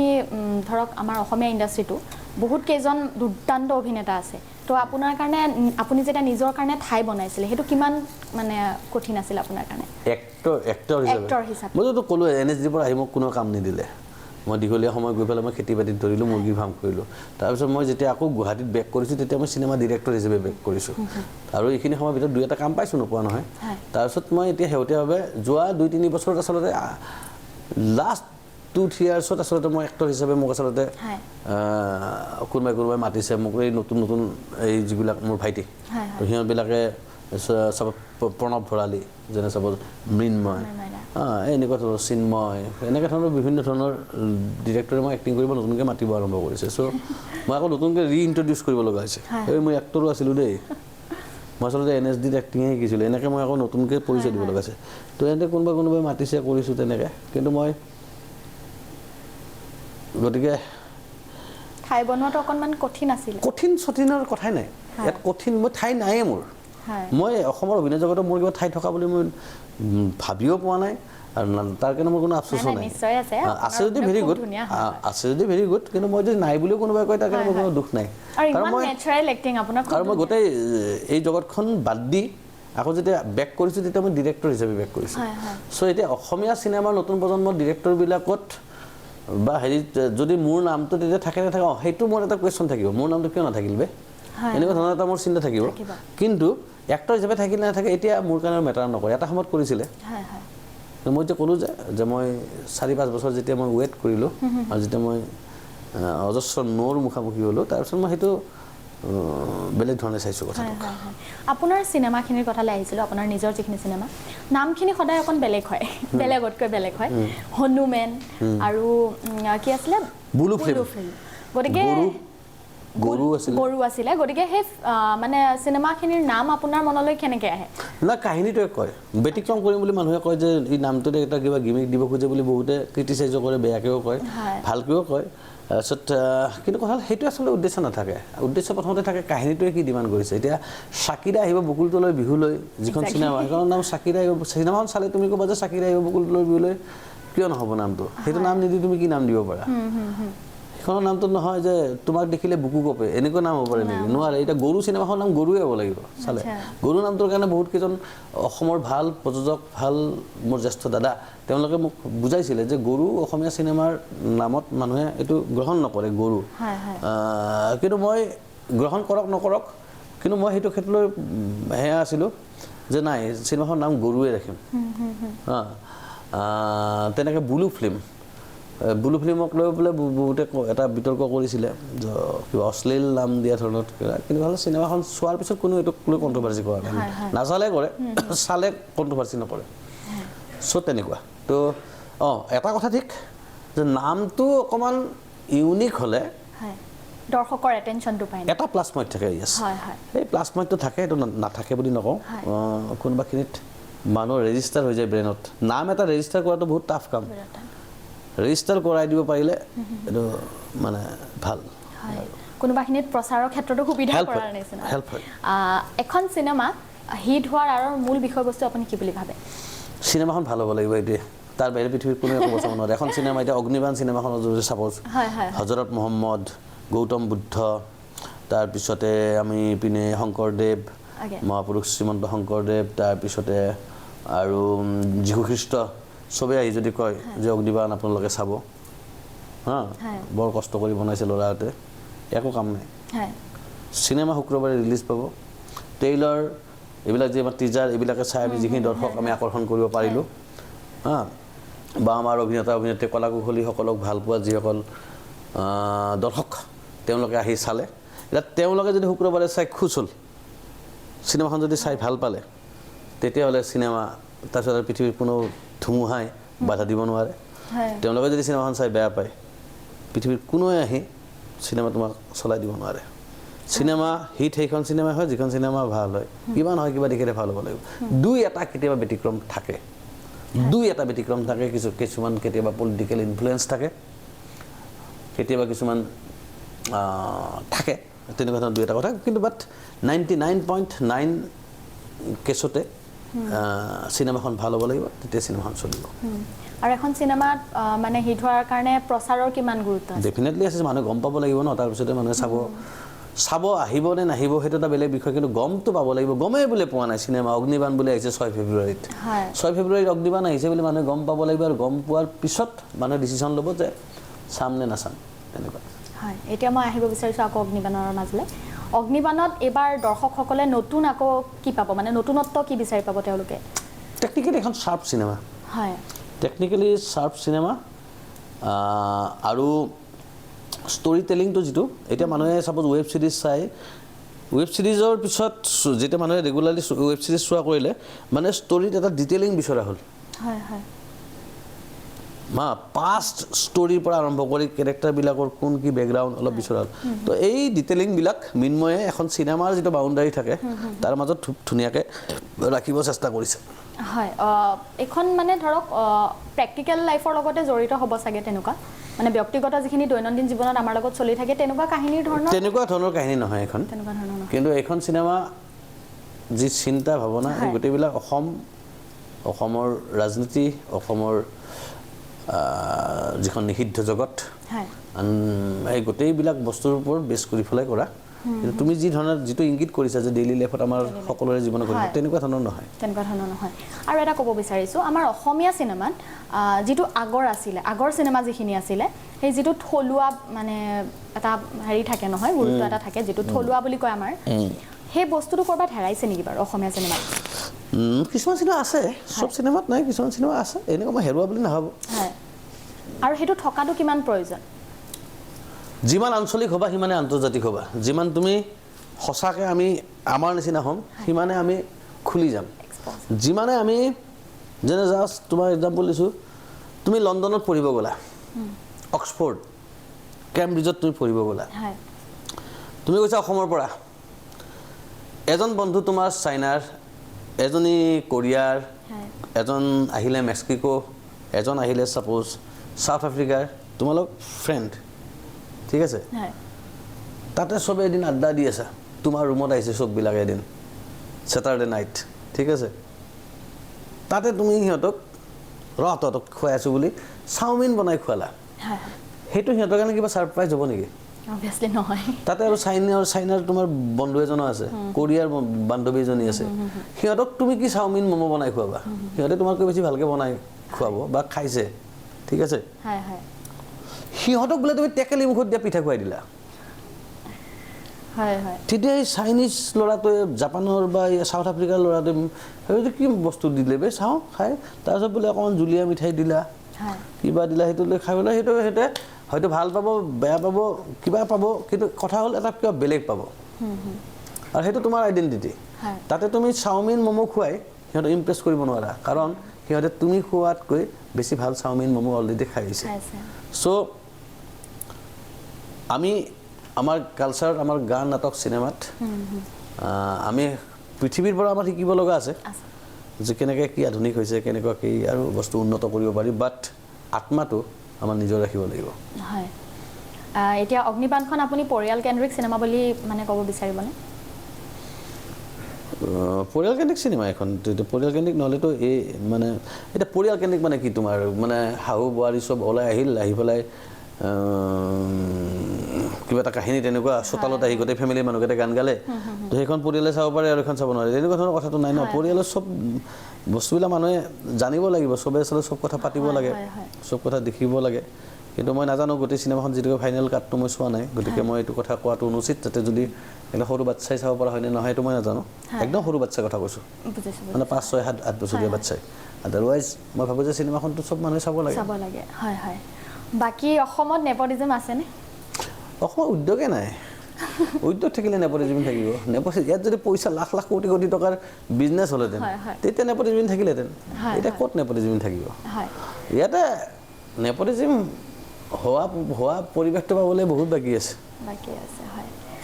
ধৰক আমাৰ অসমীয়া ইণ্ডাষ্ট্ৰিটো বহুত কেইজন দুৰ্দান্ত অভিনেতা আছে, তো আপোনাৰ কাৰণে আপুনি যেতিয়া নিজৰ কাৰণে ঠাই বনাইছিলে সেইটো কিমান মানে কঠিন আছিল আপোনাৰ কাৰণে? এক্টৰ হিচাপে মইতো ক'লোঁ, এন এছ ডিৰ পৰা আহি মোক কোনো কাম নিদিলে, মই দীঘলীয়া সময় গৈ পেলাই মই খেতি বাতিত ধৰিলোঁ, মুৰ্গী ফাৰ্ম কৰিলোঁ। তাৰপিছত মই যেতিয়া আকৌ গুৱাহাটীত বেক কৰিছোঁ তেতিয়া মই চিনেমা ডিৰেক্টৰ হিচাপে বেক কৰিছোঁ, আৰু এইখিনি সময়ৰ ভিতৰত 2 এটা কাম পাইছোঁ, নোপোৱা নহয়। তাৰপিছত মই এতিয়া শেহতীয়াভাৱে যোৱা 2-3 বছৰত আচলতে লাষ্ট 2-3 ইয়াৰ্ছত আচলতে মই এক্টৰ হিচাপে মোক আচলতে কোনোবাই কোনোবাই মাতিছে মোক, এই নতুন নতুন এই যিবিলাক মোৰ ভাইটি, তো সিহঁতবিলাকে চাব, প্ৰণৱ ভৰালী, যেনে চাপ'জ মৃন্ময়, এনেকুৱা ধৰণৰ চিন্ময়, এনেকুৱা ধৰণৰ বিভিন্ন ধৰণৰ ডিৰেক্টৰে মই এক্টিং কৰিব নতুনকৈ মাতিব আৰম্ভ কৰিছে। চ' মই আকৌ নতুনকৈ ৰি ইণ্ট্ৰডিউচ কৰিব লগা হৈছে, এই মই এক্টৰো আছিলোঁ দেই, মই আচলতে NSDত এক্টিঙে শিকিছিলোঁ, এনেকৈ মই আকৌ নতুনকৈ পৰিচয় দিব লগা আছে। তো এনেকৈ কোনোবাই মাতিছে, কৰিছোঁ তেনেকৈ। কিন্তু মই গতিকে ঠাই বনোৱাটো অকণমান কঠিন আছিলে। কঠিন চঠিনৰ কথাই নাই ইয়াত, কঠিন মই ঠাই নাইয়ে মোৰ। মই অসমৰ অভিনয় জগতত মোৰ কিবা ঠাই থকা বুলি মই ভাবিও পোৱা নাই, আৰু তাৰ কাৰণে মোৰ কোনো আফচোচো নাই। আছে যদি ভেৰি গুড, আছে যদি ভেৰি গুড, কিন্তু মই যদি নাই বুলিও কোনোবাই কয় তাৰ কাৰণে মোৰ কোনো দুখ নাই। কাৰণ মই গোটেই এই জগতখন বাদ দি আকৌ যেতিয়া বেক কৰিছোঁ, তেতিয়া মই ডিৰেক্টৰ হিচাপে বেক কৰিছোঁ। চ' এতিয়া অসমীয়া চিনেমাৰ নতুন প্ৰজন্মৰ ডিৰেক্টৰবিলাকত বা হেৰিত যদি মোৰ নামটো তেতিয়া থাকে নাথাকে, অঁ সেইটো মোৰ এটা কুৱেশ্যন থাকিব, মোৰ নামটো কিয় নাথাকিল বে, এনেকুৱা ধৰণৰ এটা মোৰ চিন্তা থাকিব। কিন্তু এক্টৰ হিচাপে থাকিলে নাথাকে এতিয়া মোৰ কাৰণে মেটাৰ নকৰে। এটা সময়ত কৰিছিলে, মই যে ক'লোঁ যে মই 4-5 বছৰ যেতিয়া মই ৱেইট কৰিলোঁ আৰু যেতিয়া মই অজস্ৰ ন'ৰ মুখামুখি হ'লোঁ, তাৰপিছত মই সেইটো বেলেগ ধৰণে চাইছোঁ কথাটো। আপোনাৰ চিনেমাখিনিৰ কথালৈ আহিছিলোঁ, আপোনাৰ নিজৰ যিখিনি চিনেমা, নামখিনি সদায় অকণ বেলেগ হয়, বেলেগতকৈ বেলেগ হয়। হনুমেন আৰু কি আছিলে, বুলু ফিল্ম। গতিকে গৰু আছিলে। গতিকে সেই মানে চিনেমাখিনিৰ নাম আপোনাৰ মনলৈ কেনেকৈ আহে? না, কাহিনীটোৱে কয়। ব্যতিক্ৰম কৰিম বুলি মানুহে কয় যে এই নামটোতে এটা কিবা গিমিক দিব খোজে বুলি বহুতে ক্ৰিটিচাইজো কৰে, বেয়াকৈও কয়, ভালকৈও কয়। তাৰপিছত কিন্তু কথা হ'ল সেইটো আচলতে উদ্দেশ্য নাথাকে। উদ্দেশ্য প্ৰথমতে থাকে কাহিনীটোৱে কি ডিমাণ্ড কৰিছে। এতিয়া চাকিৰা আহিব বকুলতলৈ বিহুলৈ যিখন চিনেমা, সেইখনৰ নাম চাকিৰা আহিব। চিনেমাখন চালে তুমি ক'বা যে চাকিৰা আহিব বকুলতলৈ বিহুলৈ কিয় নহ'ব নামটো, সেইটো নাম নিদি তুমি কি নাম দিব পাৰা? সেইখনৰ নামটো নহয় যে তোমাক দেখিলে বুকু কঁপে, এনেকুৱা নাম হ'ব পাৰে নেকি? নোৱাৰে। এতিয়া গৰু চিনেমাখনৰ নাম গৰুৱে হ'ব লাগিব। চালে গৰু নামটোৰ কাৰণে বহুত কেইজন অসমৰ ভাল প্ৰযোজক, ভাল মোৰ জ্যেষ্ঠ দাদা, তেওঁলোকে মোক বুজাইছিলে যে গৰু অসমীয়া চিনেমাৰ নামত মানুহে এইটো গ্ৰহণ নকৰে গৰু। কিন্তু মই গ্ৰহণ কৰক নকৰক, কিন্তু মই সেইটো ক্ষেত্ৰলৈ সেয়া আছিলোঁ যে নাই, চিনেমাখনৰ নাম গৰুৱে ৰাখিম। তেনেকৈ বুলু ফিল্ম, বুলু ফিল্মক লৈ পেলাই বহুতে এটা বিতৰ্ক কৰিছিলে, কিবা অশ্লীল নাম দিয়া ধৰণত। কিন্তু ভাল চিনেমাখন চোৱাৰ পিছত কোনো এইটোক লৈ কণ্ট্ৰভাৰ্চি কৰা নাই, নাচালে কৰে, চালে কণ্ট্ৰভাৰ্চি নকৰে। চ' তেনেকুৱা। তো অঁ, এটা কথা ঠিক যে নামটো অকণমান ইউনিক হ'লে দৰ্শকৰ এটেনশ্যনটো পায়, এটা প্লাছ পইণ্ট থাকে। য়েছ, সেই প্লাছ পইণ্টটো থাকে, এইটো নাথাকে বুলি নকওঁ। কোনোবাখিনিত মানুহ ৰেজিষ্টাৰ হৈ যায় ব্ৰেইনত। নাম এটা ৰেজিষ্টাৰ কৰাটো বহুত টাফ কাম, ৰেজিষ্টাৰ কৰাই দিব পাৰিলে এইটো মানে ভাল। কোনোবাখিনিত প্ৰচাৰৰ ক্ষেত্ৰতো সুবিধা কৰাৰ নিচিনা। এখন চিনেমা হিট হোৱাৰ আঁৰৰ মূল বিষয়বস্তু আপুনি কি বুলি ভাবে? চিনেমাখন ভাল হ'ব লাগিব, এইটোৱে। তাৰ বাহিৰে পৃথিৱীত কোনো একো বচাব নোৱাৰে। এখন চিনেমা, এতিয়া অগ্নিবাণ চিনেমাখনত যদি চাপ'জ হজৰত মহম্মদ, গৌতম বুদ্ধ, তাৰপিছতে আমি পিনে শংকৰদেৱ, মহাপুৰুষ শ্ৰীমন্ত শংকৰদেৱ, তাৰপিছতে আৰু যীশুখ্ৰীষ্ট, চবেই আহি যদি কয় যে অগ্নিবাণ আপোনালোকে চাব, হা, বৰ কষ্ট কৰি বনাইছে ল'ৰাহঁতে, একো কাম নাই। চিনেমা শুক্ৰবাৰে ৰিলিজ পাব, ট্ৰেইলাৰ এইবিলাক যে আমাৰ টিজাৰ এইবিলাকে চাই আমি যিখিনি দৰ্শক আমি আকৰ্ষণ কৰিব পাৰিলোঁ, হা, বা আমাৰ অভিনেতা অভিনেত্ৰী কলা কুশলীসকলক ভাল পোৱা যিসকল দৰ্শক, তেওঁলোকে আহি চালে। এতিয়া তেওঁলোকে যদি শুক্ৰবাৰে চাই খুচ হ'ল, চিনেমাখন যদি চাই ভাল পালে, তেতিয়াহ'লে চিনেমা তাৰপিছত আৰু পৃথিৱীৰ কোনো ধুমুহাই বাধা দিব নোৱাৰে। তেওঁলোকে যদি চিনেমাখন চাই বেয়া পায়, পৃথিৱীৰ কোনোৱে আহি চিনেমা তোমাক চলাই দিব নোৱাৰে। চিনেমা হিট সেইখন চিনেমা হয় যিখন চিনেমা ভাল হয়, কিবা নহয় কিবা দিশেৰে ভাল হ'ব লাগিব। দুই এটা কেতিয়াবা ব্যতিক্ৰম থাকে, দুই এটা ব্যতিক্ৰম থাকে, কিছুমান কেতিয়াবা পলিটিকেল ইনফ্লুৱেঞ্চ থাকে, কেতিয়াবা কিছুমান থাকে, তেনেকুৱা ধৰণৰ দুই এটা কথা। কিন্তু বাট 99.9 কেছতে চিনেমাখন ভাল হ'ব লাগিব, তেতিয়া চিনেমাখন চলিব। আৰু এখন চিনেমাত মানে হিট হোৱাৰ কাৰণে প্ৰচাৰৰ কিমান গুৰুত্ব আছে? ডেফিনেটলি আছে, মানুহে গম পাব লাগিব ন, তাৰপিছতে মানুহে চাব, চাব আহিব নে নাহিব সেইটো এটা বেলেগ বিষয়, কিন্তু গমটো পাব লাগিব। গমেই বোলে পোৱা নাই চিনেমা অগ্নিবাণ বুলি আহিছে 6 ফেব্ৰুৱাৰীত, 6 ফেব্ৰুৱাৰীত অগ্নিবাণ আহিছে বুলি মানুহে গম পাব লাগিব, আৰু গম পোৱাৰ পিছত মানুহে ডিচিশ্যন ল'ব যে চাম নে নাচাম, তেনেকুৱা। হয়, এতিয়া মই আহিব বিচাৰিছোঁ আকৌ অগ্নিবাণৰ মাজলৈ। অগ্নিবাণত এইবাৰ দৰ্শকসকলে নতুন আকৌ কি পাব, মানে নতুনত্ব কি বিচাৰি পাব তেওঁলোকে? টেকনিকেলি এখন শ্বাৰ্প চিনেমা, হয়, টেকনিকেলি শ্বাৰ্প চিনেমা, আৰু ষ্টৰি টেলিংটো যিটো এতিয়া মানুহে ছাপ'জ ৱেব ছিৰিজ চাই, ৱেব ছিৰিজৰ পিছত যেতিয়া মানুহে ৰেগুলাৰলি ৱেব ছিৰিজ চোৱা কৰিলে মানে ষ্টৰিত এটা ডিটেইলিং বিচৰা হ'ল। হয় হয়, পাষ্ট ষ্টৰীৰ পৰা আৰম্ভ কৰি কেৰেক্টাৰবিলাকৰ কোন কি বেকগ্ৰাউণ্ড অলপ বিচৰা হ'ল। তো এই ডিটেইলিংবিলাক মৃন্ময়ে এখন চিনেমাৰ যিটো বাউণ্ডাৰী থাকে তাৰ মাজত ধুনীয়াকৈ ৰাখিব চেষ্টা কৰিছে। হয়, এইখন মানে ধৰক প্ৰেক্টিকেল লাইফৰ লগতে জড়িত হ'ব চাগে, তেনেকুৱা মানে ব্যক্তিগত যিখিনি দৈনন্দিন জীৱনত আমাৰ লগত চলি থাকে তেনেকুৱা কাহিনীৰ ধৰণৰ, তেনেকুৱা ধৰণৰ কাহিনী নহয় এইখন, তেনেকুৱা ধৰণৰ নহয়। কিন্তু এইখন চিনেমা যি চিন্তা ভাৱনা এই গোটেইবিলাক অসম, অসমৰ ৰাজনীতি, অসমৰ যিখন নিষিদ্ধ জগত, এই গোটেইবিলাক বস্তুৰ ওপৰত বেছ কৰি পেলাই কৰা। কিন্তু তুমি যি ধৰণৰ যিটো ইংগিত কৰিছা যে ডেইলি লাইফত আমাৰ সকলোৰে জীৱনত ঘটিব, তেনেকুৱা ধৰণৰ নহয়, তেনেকুৱা ধৰণৰ নহয়। আৰু এটা ক'ব বিচাৰিছোঁ, আমাৰ অসমীয়া চিনেমাত যিটো আগৰ আছিলে, আগৰ চিনেমা যিখিনি আছিলে, সেই যিটো থলুৱা মানে এটা হেৰি থাকে নহয়, গুৰুত্ব এটা থাকে, যিটো থলুৱা বুলি কয় আমাৰ, সেই বস্তুটো ক'ৰবাত হেৰাইছে নেকি বাৰু অসমীয়া চিনেমাত? কিছুমান চিনেমা আছে, চব চিনেমাত নাই, কিছুমান চিনেমা আছে, এনেকুৱা মই হেৰুৱা বুলি নাভাবোঁ। হয়, আৰু সেইটো থকাটো কিমান প্ৰয়োজন? যিমান আঞ্চলিক হ'বা সিমানে আন্তৰ্জাতিক হ'বা, যিমান তুমি সঁচাকৈ আমি আমাৰ নিচিনা হ'ম সিমানে আমি খুলি যাম। যিমানে আমি যেনে জাষ্ট তোমাৰ এক্সাম্পল দিছোঁ, তুমি লণ্ডনত পঢ়িব গ'লা, অক্সফৰ্ড কেম্ব্ৰিজত তুমি পঢ়িব গ'লা, তুমি কৈছা অসমৰ পৰা, এজন বন্ধু তোমাৰ চাইনাৰ, এজনী কোৰিয়াৰ, এজন আহিলে মেক্সিকো, এজন আহিলে ছাপ'জ চাউথ আফ্ৰিকাৰ, তোমালোক ফ্ৰেণ্ড, ঠিক আছে, তাতে চবে এদিন আড্ডা দি আছা, তোমাৰ ৰুমত আহিছে চববিলাক এদিন ছেটাৰডে নাইট, ঠিক আছে, তাতে তুমি সিহঁতক ৰহ তহঁতক খুৱাই আছোঁ বুলি চাওমিন বনাই খুৱালা, সেইটো সিহঁতৰ কাৰণে কিবা ছাৰপ্ৰাইজ হ'ব নেকি? অবভিয়াছলি নহয়। তাতে আৰু চাইনাৰ তোমাৰ বন্ধু এজনো আছে, কোৰিয়াৰ বান্ধৱী এজনী আছে, সিহঁতক তুমি কি চাওমিন ম'ম' বনাই খুৱাবা? সিহঁতে তোমাতকৈ বেছি ভালকৈ বনাই খুৱাব বা খাইছে, ঠিক আছে, সিহঁতক বোলে তুমি টেকেলি মুখত দিয়া পিঠা খুৱাই দিলা, তেতিয়া এই চাইনিজ ল'ৰাটোৱে, জাপানৰ বা চাউথ আফ্ৰিকাৰ ল'ৰাটোৱে ভাবিছে কি বস্তু দিলে বে, চাওঁ খাই, তাৰপিছত বোলে অকণমান জুলীয়া মিঠাই দিলা, কিবা দিলা, সেইটো লৈ খাই পেলাই সেইটো সিহঁতে হয়তো ভাল পাব, বেয়া পাব, কিবা পাব, কিন্তু কথা হ'ল এটা কিবা বেলেগ পাব, আৰু সেইটো তোমাৰ আইডেণ্টিটি। তাতে তুমি চাওমিন ম'ম' খুৱাই সিহঁতক ইমপ্ৰেছ কৰিব নোৱাৰা, কাৰণ সিহঁতে তুমি খোৱাতকৈ বেছি ভাল চাওমিন ম'ম' অলৰেডি খাই আহিছে। চ' আমি আমাৰ কালচাৰত, আমাৰ গান, নাটক, চিনেমাত আমি পৃথিৱীৰ পৰা আমাৰ শিকিব লগা আছে যে কেনেকৈ কি আধুনিক হৈছে, কেনেকুৱা কি আৰু বস্তু উন্নত কৰিব পাৰি, বাট আত্মাটো আমাৰ নিজৰ ৰাখিব লাগিব। হয়, এতিয়া অগ্নিবাণখন আপুনি পৰিয়াল কেন্দ্ৰিক চিনেমা বুলি মানে ক'ব বিচাৰিবনে? পৰিয়াল কেন্দ্ৰিক চিনেমা এখন, পৰিয়াল কেন্দ্ৰিক নহ'লেতো এই মানে এতিয়া পৰিয়াল কেন্দ্ৰিক মানে কি, তোমাৰ মানে শাহু বোৱাৰী চব ওলাই আহিল, আহি পেলাই কিবা এটা কাহিনী তেনেকুৱা চোতালত আহি গোটেই ফেমিলিৰ মানুহকেইটা গান গালে, তো সেইখন পৰিয়ালে চাব পাৰে আৰু এখন চাব নোৱাৰে, তেনেকুৱা ধৰণৰ কথাটো নাই ন। পৰিয়ালৰ চব বস্তুবিলাক মানুহে জানিব লাগিব, চবে আচলতে চব কথা পাতিব লাগে, চব কথা দেখিব লাগে। কিন্তু মই নাজানো গোটেই চিনেমাখন যিটো ফাইনেল কাটটো মই চোৱা নাই, গতিকে মই এইটো কথা কোৱাটো অনুচিত। যাতে যদি একদম সৰু বাচ্ছাই চাব পৰা হয়নে নহয় সেইটো মই নাজানো, একদম সৰু বাচ্ছাৰ কথা কৈছোঁ, মানে 5, 6, 7, 8 বছৰীয়া বাচ্ছাই। আদাৰৱাইজ মই ভাবোঁ যে চিনেমাখনটো চব মানুহে চাব লাগে, চাব লাগে। হয় হয়। বাকী অসমত নেপ'টিজম আছেনে? অসমত উদ্যোগে নাই, উদ্যোগ থাকিলে নেপ'টিজম থাকিব। ইয়াত যদি পইচা লাখ লাখ কোটি কোটি টকাৰ বিজনেছ হ'লহেঁতেন তেতিয়া নেপ'টিজম থাকিলেহেঁতেন, এতিয়া ক'ত নেপ'টিজম থাকিব? ইয়াতে নেপ'টিজম হোৱা পৰিৱেশটো পাবলৈ বহুত বাকী আছে,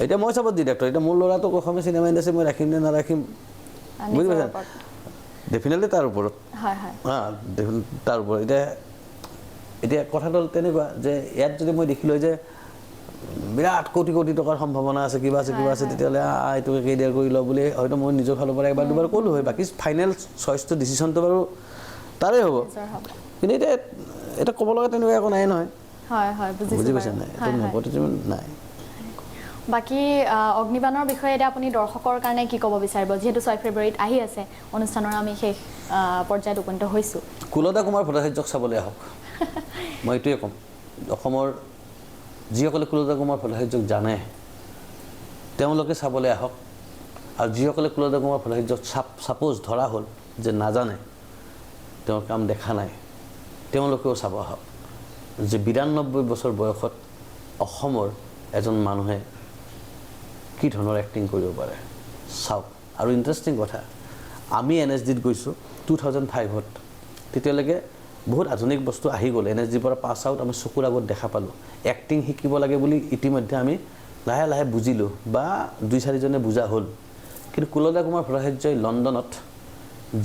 এতিয়া মই চাব ডিৰেক্টৰ, এতিয়া মোৰ ল'ৰাটোক অসমীয়া চিনেমা ইণ্ডাষ্ট্ৰী মই ৰাখিম নে নাৰাখিম, বুজি পাইছা? ডেফিনেটলি তাৰ ওপৰত, হা, তাৰ ওপৰত। এতিয়া এতিয়া কথাটো হ'ল তেনেকুৱা যে ইয়াত যদি মই দেখিলোঁ যে বিৰাট কোটি কোটি টকাৰ সম্ভাৱনা আছে, কিবা আছে কিবা আছে, তেতিয়াহ'লে এইটোকে কেৰিয়াৰ কৰি লওঁ বুলি হয়তো মই নিজৰ ফালৰ পৰা এবাৰ দুবাৰ ক'লোঁ হয়, বাকী ফাইনেল চইচটো ডিচিশ্যনটো বাৰু তাৰে হ'ব। কিন্তু এতিয়া এতিয়া ক'ব লগা তেনেকুৱা একো নাই নহয়, বুজি পাইছা নাই? এইটো নাই। বাকী অগ্নিবাণৰ বিষয়ে এতিয়া আপুনি দৰ্শকৰ কাৰণে কি ক'ব বিচাৰিব, যিহেতু 6 ফেব্ৰুৱাৰীত আহি আছে, অনুষ্ঠানৰ আমি শেষ পৰ্যায়ত উপনীত হৈছোঁ। কুলদা কুমাৰ ভট্টাচাৰ্যক চাবলৈ আহক, মই এইটোৱে ক'ম। অসমৰ যিসকলে কুলদা কুমাৰ ভট্টাচাৰ্যক জানে তেওঁলোকে চাবলৈ আহক, আৰু যিসকলে কুলদা কুমাৰ ভট্টাচাৰ্যক ছাপ'জ ধৰা হ'ল যে নাজানে, তেওঁৰ কাম দেখা নাই, তেওঁলোকেও চাব আহক যে 92 বছৰ বয়সত অসমৰ এজন মানুহে কি ধৰণৰ এক্টিং কৰিব পাৰে চাওক। আৰু ইণ্টাৰেষ্টিং কথা, আমি এন এছ ডিত গৈছোঁ 2005ত, তেতিয়ালৈকে বহুত আধুনিক বস্তু আহি গ'ল। এনএছডিৰ পৰা পাছ আউট আমি চকুৰ আগত দেখা পালোঁ। এক্টিং শিকিব লাগে বুলি ইতিমধ্যে আমি লাহে লাহে বুজিলোঁ বা দুই চাৰিজনে বুজা হ'ল। কিন্তু কুলদা কুমাৰ ভট্টাচাৰ্যই লণ্ডনত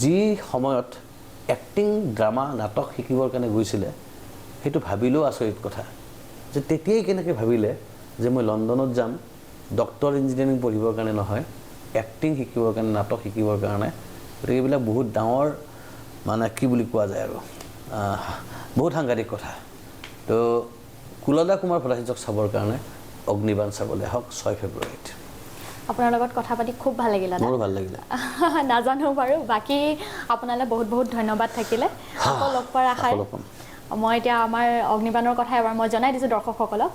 যি সময়ত এক্টিং, ড্ৰামা, নাটক শিকিবৰ কাৰণে গৈছিলে, সেইটো ভাবিলেও আচৰিত কথা যে তেতিয়াই কেনেকৈ ভাবিলে যে মই লণ্ডনত যাম, ডক্টৰ ইঞ্জিনিয়াৰিং পঢ়িবৰ কাৰণে নহয়, এক্টিং শিকিবৰ কাৰণে, নাটক শিকিবৰ কাৰণে। গতিকে এইবিলাক বহুত ডাঙৰ, মানে কি বুলি কোৱা যায় আৰু, বহুত সাংঘাতিক কথা। তো কুলদা কুমাৰ ভট্টাচাৰ্যক চাবৰ কাৰণে অগ্নিবাণ চাবলৈ আহক 6 ফেব্ৰুৱাৰীত। আপোনাৰ লগত কথা পাতি খুব ভাল লাগিলে। মোৰো ভাল লাগিলে। নাজানো বাৰু, বাকী আপোনালৈ বহুত বহুত ধন্যবাদ থাকিলে। আকৌ লগ পোৱাৰ আশাৰে। আকৌ লগ পাম। মই এতিয়া আমাৰ অগ্নিবাণৰ কথা এবাৰ মই জনাই দিছোঁ দৰ্শকসকলক,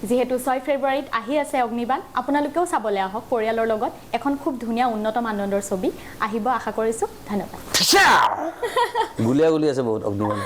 যিহেতু 6 ফেব্ৰুৱাৰীত আহি আছে অগ্নিবাণ, আপোনালোকেও চাবলৈ আহক পৰিয়ালৰ লগত। এখন খুব ধুনীয়া উন্নত মানদণ্ডৰ ছবি আহিব আশা কৰিছোঁ। ধন্যবাদ। গুলীয়া গুলী আছে বহুত অগ্নিবাণ।